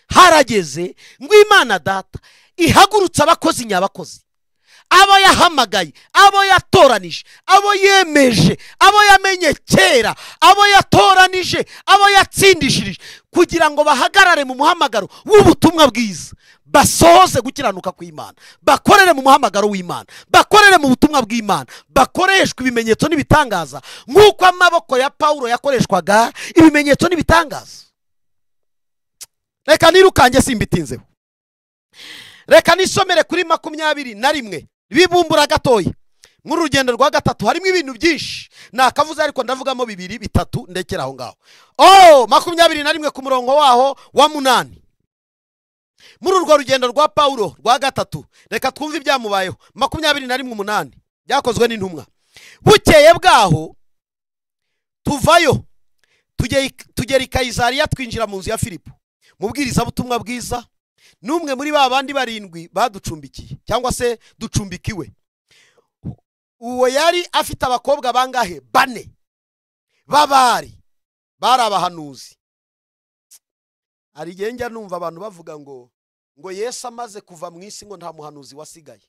Harageze ngo Imana Data ihagurutse abakozi nyabakozi, abo yahamagaye, abo yatoranije, abo yemeje, abo yamenye kera, abo yatoranije, abo yatsindishirije, kugira ngo bahagarare mu muhamagaro w'ubutumwa bwiza, basohoze gukiranuka kw'Imana, bakorere mu muhamagaro w'Imana, bakorere mu butumwa bw'Imana, bakoreshwe ibimenyetso n'ibitangaza nk'uko amaboko ya Pawulo yakoreshwaga ibimenyetso n'ibitangaza. Reka nirukange simbitinzeho, reka nisomere kuri 21 bibumbura gatoya. Muri urugendo rwa gatatu harimo ibintu byinshi nakavuze, ariko ndavugamo 2 3 ndekera aho ngaho. 21 ku murongo waho wa 8. Muri urwo rugendo rwa Pawulo rwa gatatu, reka twumve ibyamubayeho. 21:8. Byakozwe n'intumwa. Bukeye bwaho tuvayo tugera i Kayisariya, twinjira mu nzu ya Filipo mubwirizabutumwa bwiza, n'umwe muri ba bandi barindwi baducumbikiye cyangwa se ducumbikiwe. Uwo yari afite abakobwa bangahe? 4 babari bari abahanuzi. Hari igihe njya numva abantu bavuga ngo Yesu amaze kuva mu isi ngo nta muhanuzi wasigaye.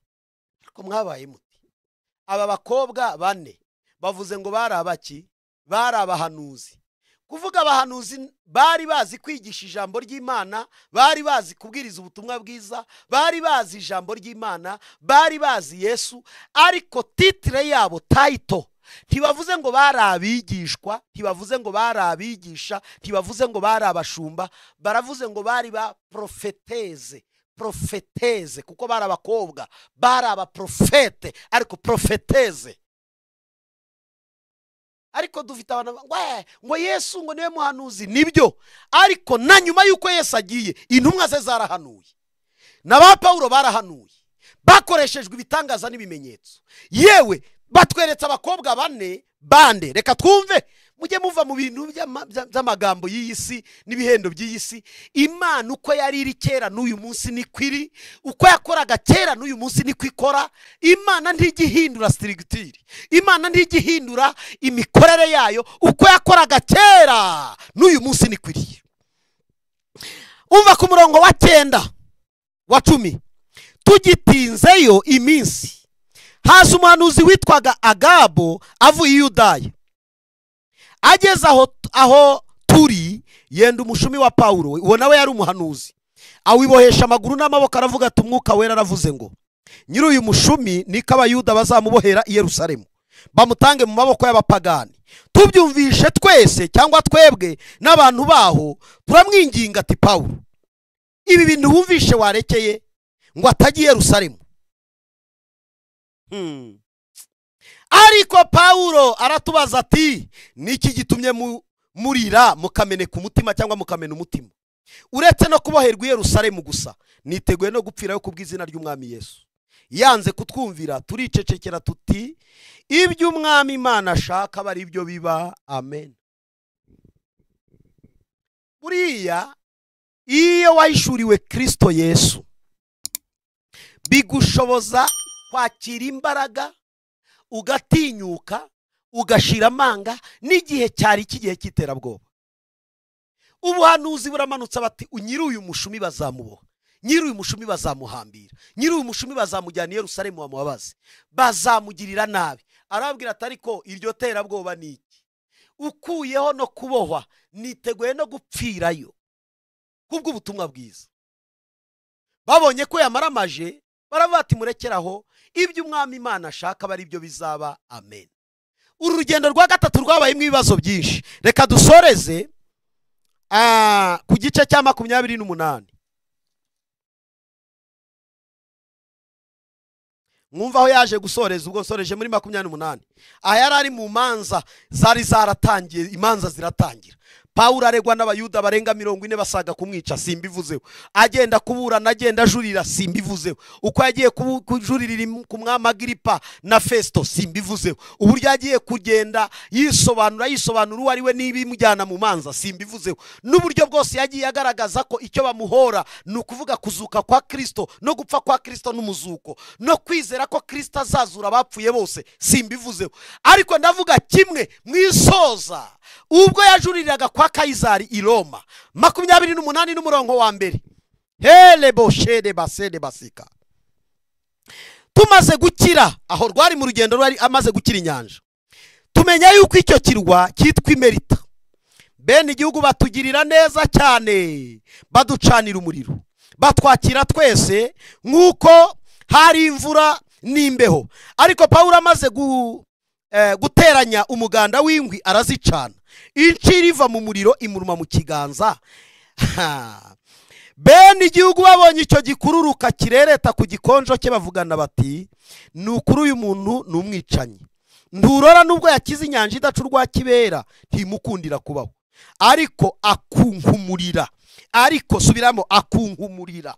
Ariko mwabaye muti? Aba bakobwa 4 bavuze ngo bari abaki? Bari abahanuzi. Kuvuga abahanuzi bari bazi kwigisha ijambo ry'Imana, bari bazi kubwiriza ubutumwa bwiza, bari bazi ijambo ry'Imana, bari bazi Yesu, ariko titre yabo, title, ntibavuze ngo bari abigishwa, ntibavuze ngo bari abigisha, ntibavuze ngo bari abashumba, baravuze ngo bari ba profeteze, profeteze, kuko bari abakobwa, bari abaprofete, ariko profeteze. Ariko dufite abantu ngo Yesu ngo niwe muhanuzi, nibyo, ariko na nyuma yuko Yesu agiye intumwa ze zarahanuye, na ba Paulo barahanuye, bakoreshejwe ibitangaza n'ibimenyetso. Yewe batweretse abakobwa 4 bande. Reka twumve, mujye muva mu bintu by'amagambo y'iyi si n'ibihendo by'iyi si. Imana uko yari iri kera n'uyu munsi niko iri, uko yakoraga kera n'uyu munsi niko ikora. Imana ntigihindura structure, Imana ntigihindura imikorere yayo, uko yakoraga kera n'uyu munsi niko iri. Umva ku murongo wa 9 wa 10, tugitinzeyo iminsi haza umuhanuzi witwaga Agabo avuye i Yudaya. Ageze aho turi yenda umushumi wa Paulo, uwo nawe yari umuhanuzi, awibohesha amaguru n'amaboko, aravuga ati umwuka wera aravuze ngo nyiri uyu mushumi niko abayuda bazamubohera i Yerusalemu, bamutange mu maboko y'abapagani. Tubyumvishe twese cyangwa twebwe n'abantu baho, turamwinginga ati Paulo, ibi bintu wumvishe warekeye ngo atajya i Yerusalemu. Ariko Paulo aratubaza ati niki gitumye murira mukameneka umutima cyangwa mukamena umutima? Uretse no kuboherwa i Yerusalemu gusa, niteguye no gupfirayo kubw'izina ry'Umwami Yesu. Yanze kutwumvira, turicecekera tuti ibyo Umwami Imana ashaka bari ibyo biba. Amen. Buriya iyo wahishuriwe Kristo Yesu bigushoboza kwakira imbaraga, ugatinyuka, ugashira amanga n'igihe cyari ikigihe cy'iterabwoba. Ubuhanuzi buramanutse bati nyiri uyu mushumi bazamuboha, nyiri uyu mushumi bazamuhambira, nyiri uyu mushumi bazamujyana i Yerusalemu bamubabaze, bazamugirira nabi. Arababwira ati ariko iryo terabwoba ni iki? Ukuyeho no kubohwa, niteguye no gupfirayo kubw'ubutumwa bwiza. Babonye ko yamaramaje, baravuga ati murekeraho, ibyo Umwami Imana ashaka bari ibyo bizaba. Amen. Uru rugendo rwa gatatu rwabayemo ibibazo byinshi. Reka dusoreze ku gice cya 28. Mwumva aho yaje gusoreza, ubwo nsoreje muri 28. Aha yari ari mu manza zari zaratangiye, imanza ziratangira. Paulo aregwa n'abayuda barenga 40 basaga kumwica, simbivuzeho. Agenda kuburana, agenda ajurira, simbivuzeho. Uko yagiye kujuririra ku mwami Agripa na Festo, simbivuzeho. Uburyo yagiye kugenda yisobanura uwo ari we n'ibimujyana mu manza, simbivuzeho. N'uburyo bwose yagiye agaragaza ko icyo bamuhora ni ukuvuga kuzuka kwa Kristo no gupfa kwa Kristo n'umuzuko no kwizera ko Kristo azazura abapfuye bose, simbivuzeho. Ariko ndavuga kimwe mwisoza, ubwo yajuririraga kwa Kaisari i Roma, 28 n'umurongo wa 1. Hele boshede basede basika. Tumaze gukira, aho rwari mu rugendo rwari amaze gukira inyanja, tumenya yuko icyo kirwa cyitwa Imerita. Bene igihugu batugirira neza cyane, baducanira umuriro, batwakira twese nk'uko hari imvura n'imbeho. Ariko Paulo amaze guteranya umuganda w'inkwi arazicana, incira iva mu muriro imuruma mu kiganza. Bene igihugu babonye icyo gikururuka kirereta ku gikonjo cye, bavugana bati ni ukuri uyu muntu ni umwicanyi, nturora nubwo yakize inyanja idacurwa kibera ntimukundira kubaho, ariko akunkumurira, ariko subiramo akunkumurira,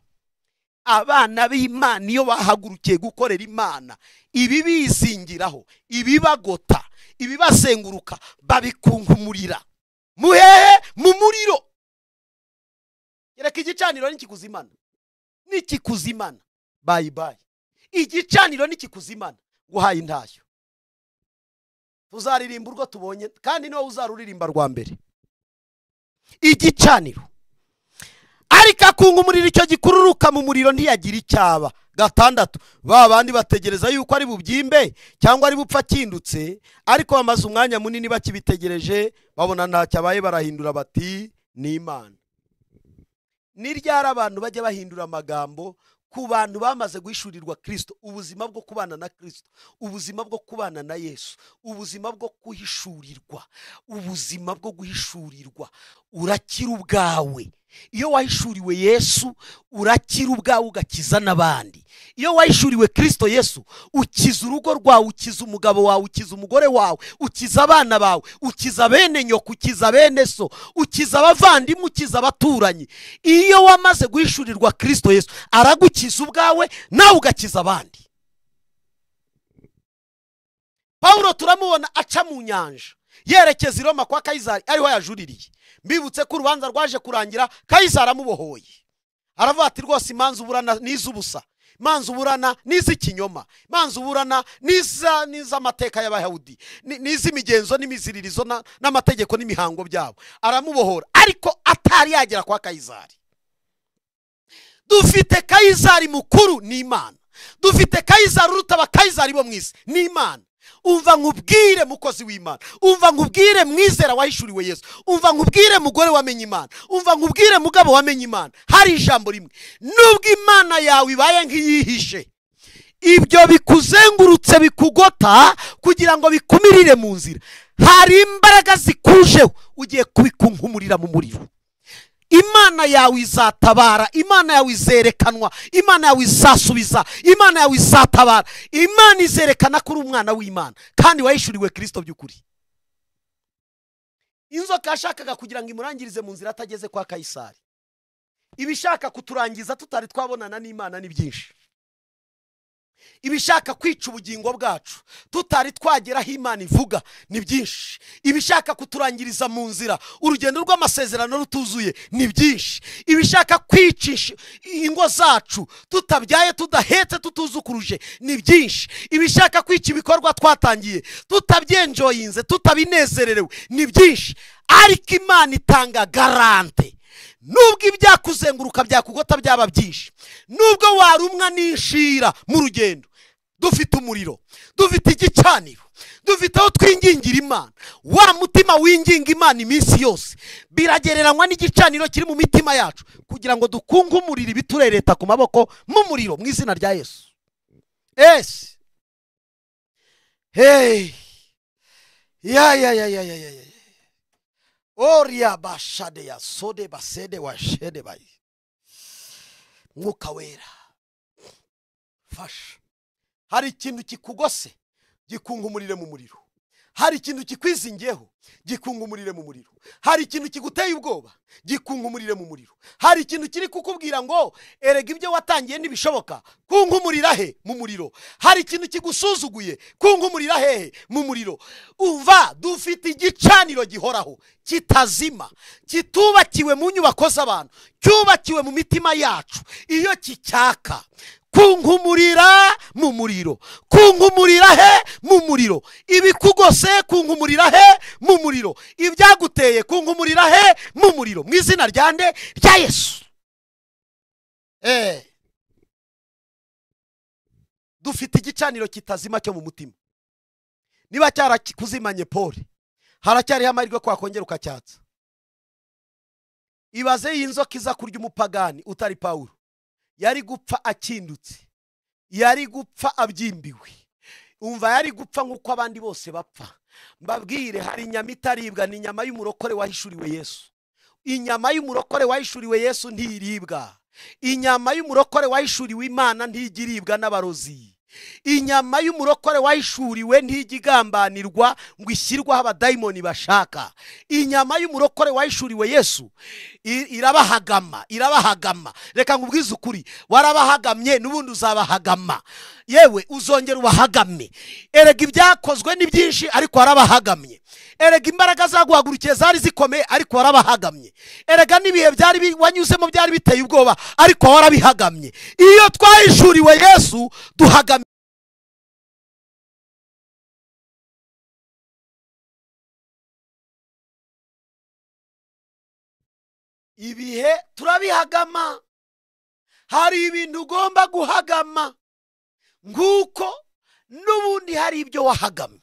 Abana b'Imana iyo bahagurukiye gukorera Imana, ibi bizingiraho, ibibagota, ibibazenguruka babikunkumurira muhehe mu muriro. Yereka igicaniro nikikuzimana, nikikuzimana, bye bye. Igicaniro nikikuzimana, guhaye intashyo. Tuzaririmba urwo tubonye, kandi niwe uzaruririmba rwa mbere. Igicaniro ariko akunkumurira icyo gikururuka mu muriro ntiyagira icyaba. 6, ba bandi bategereza yuko ari bubyimbe cyangwa ari bupfa kindutse, ariko bamaze umwanya munini bakibitegereje, babona ntacyo abaye, barahindura bati ni Imana. Ni ryari abantu bajya bahindura amagambo ku bantu bamaze guhishurirwa Kristo? Ubuzima bwo kubana na Kristo, ubuzima bwo kubana na Yesu, ubuzima bwo guhishurirwa, ubuzima bwo guhishurirwa. Urakira ubwawe. Iyo wahishuriwe Yesu urakira ubwawe ugakiza n'abandi. Iyo wahishuriwe Kristo Yesu ukiza urugo rwawe, ukiza umugabo wawe, ukiza umugore wawe, ukiza abana bawe, ukiza bene nyoko, ukiza bene so, ukiza abavandimwe, ukiza abaturanyi. Iyo wamaze guhishurirwa Kristo Yesu aragukiza ubwawe nawe ugakiza abandi. Paulo turamubona aca mu nyanja yerekeza i Roma kwa Kayizari, ariho yajuririye. Mbibutse ko urubanza rwaje kurangira Kayizari amubohoye. Aravuga ati rwose imanza uburana n'iz'ubusa, imanza uburana n'iz'ikinyoma, imanza uburana n'iz'amateka y'Abayahudi, n'iz'imigenzo n'imiziririzo n'amategeko n'imihango byabo. Aramubohora, ariko atari yagera kwa Kayizari. Dufite Kayizari mukuru ni Imana. Dufite Kayizari uruta abakayizari bo mu isi ni Imana. Umva nkubwire mukozi w'Imana, umva nkubwire mwizera wahishuriwe Yesu, umva nkubwire mugore wamenye Imana, umva nkubwire mugabo wamenye Imana. Hari ijambo rimwe, nubwo Imana yawe ibaye nk'iyihishe, ibyo bikuzengurutse bikugota kugira ngo bikumirire mu nzira, hari imbaraga zikujeho ugiye kubikunkumurira mu muriro. Imana yawe izatabara, Imana yawe izerekanwa, Imana yawe izasubiza, Imana yawe izatabara, Imana izerekana kuri umwana w'Imana kandi wahishuriwe Kristo by'ukuri. Inzoka yashakaga kugira ngo imurangirize mu nzira atageze kwa Kayisari. Ibishaka kuturangiza tutari twabonana n'Imana ni byinshi. Ibishaka kwica ubugingo bwacu tutari twageraho Imana ivuga ni byinshi. Ibishaka kuturangiriza mu nzira urugendo rw'amasezerano rutuzuye ni byinshi. Ibishaka kwicisha ingo zacu tutabyaye, tudahetse, tutuzukuruje ni byinshi. Ibishaka kwica ibikorwa twatangiye tutabyenjoyinze, tutabinezererewe ni byinshi. Ariko Imana itanga garante. Nubwo ibyakuzenguruka byakugota byaba byinshi, nubwo warumwa n'inshira mu rugendo, dufite umuriro, dufite igicaniro, dufite aho twingingira Imana. Wa mutima winginga Imana iminsi yose biragereranywa n'igicaniro kiri mu mitima yacu, kugira ngo dukunge umuriro ibiturereta ku maboko mu muriro mu izina rya Yesu. Esi hey ya ya ya ya ya ya Oria bashade ya sode basede wa shede bayi. Mwuka wera fasha. Hari ikintu kikugose gikungumurire mu muriro. Hari ikintu kikwizingiyeho gikungumurire mu muriro. Hari ikintu kiguteye ubwoba gikungumurire mu muriro. Hari ikintu kiri kukubwira ngo erega ibyo watangiye ntibishoboka, kungumurira he mu muriro. Hari ikintu kigusuzuguye, kungumurira hehe mu muriro. Umva, dufite igicaniro gihoraho kitazima, kitubakiwe mu nyubako z'abantu, cyubakiwe mu mitima yacu. Iyo kicyaka, kunkumurira mu muriro, kunkumurira he mu muriro. Ibikugose kunkumurira he mu muriro, ibyaguteye kunkumurira he mu muriro, mu izina rya nde? Rya Yesu. Dufite igicaniro kitazima cyo mu mutima. Niba cyarakuzimanye Paul, haracyariho amahirwe ko wakongera ukacyatsa. Ibaze iyi nzoka iza kurya umupagani utari Paulo, yari gupfa akindutse, yari gupfa abyimbiwe, umva yari gupfa nk'uko abandi bose bapfa. Mbabwire, hari inyama itaribwa, ni inyama y'umurokore wahishuriwe Yesu. Inyama y'umurokore wahishuriwe Yesu ntiribwa. Inyama y'umurokore wahishuriwe Imana ntigiribwa n'abarozi. Inyama y'umurokore wahishuriwe ntijya igambanirwa ngo ishyirweho abadayimoni bashaka. Inyama y'umurokore wahishuriwe Yesu irabahagama, irabahagama. Reka nkubwize ukuri, warabahagamye n'ubundi uzabahagama, yewe uzongera ubahagame. Erega ibyakozwe ni byinshi ariko warabahagamye. Erega imbaraga zaguhagurukiye zari zikomeye ariko warabahagamye. Erega n'ibihe byari wanyuzemo byari biteye ubwoba ariko warabihagamye. Iyo twahishuriwe Yesu duhagamye. Ibihe turabihagama. Hari ibintu ugomba guhagama nguko n'ubundi hari ibyo wahagamye.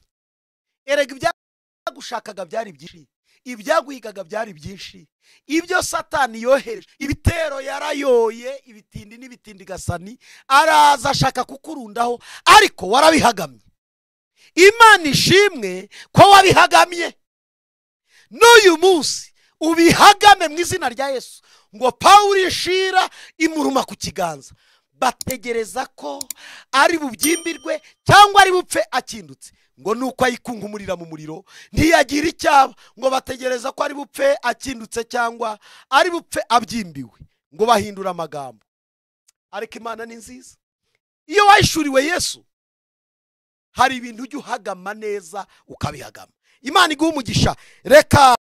Erega ibyagushakaga byari byinshi, ibyaguhigaga byari byinshi, ibyo Satani yohereje, ibitero yarayoye, ibitindi n'ibitindi gasani araza ashaka kukurundaho ariko warabihagamye. Imana ishimwe ko wabihagamye. N'uyu munsi ubihagame mu izina rya Yesu. Ngo Pawulo ishira imuruma ku kiganza, bategereza ko ari bubyimbirwe cyangwa ari bupfe akindutse, ngo nuko ayikunkumurira mu muriro ntiyagira icyaba. Ngo bategereza ko ari bupfe akindutse cyangwa ari bupfe abyimbiwe, ngo bahindura amagambo. Ariko Imana ni nziza. Iyo wahishuriwe Yesu hari ibintu ujya uhagama neza ukabihagama. Imana iguha umugisha. Reka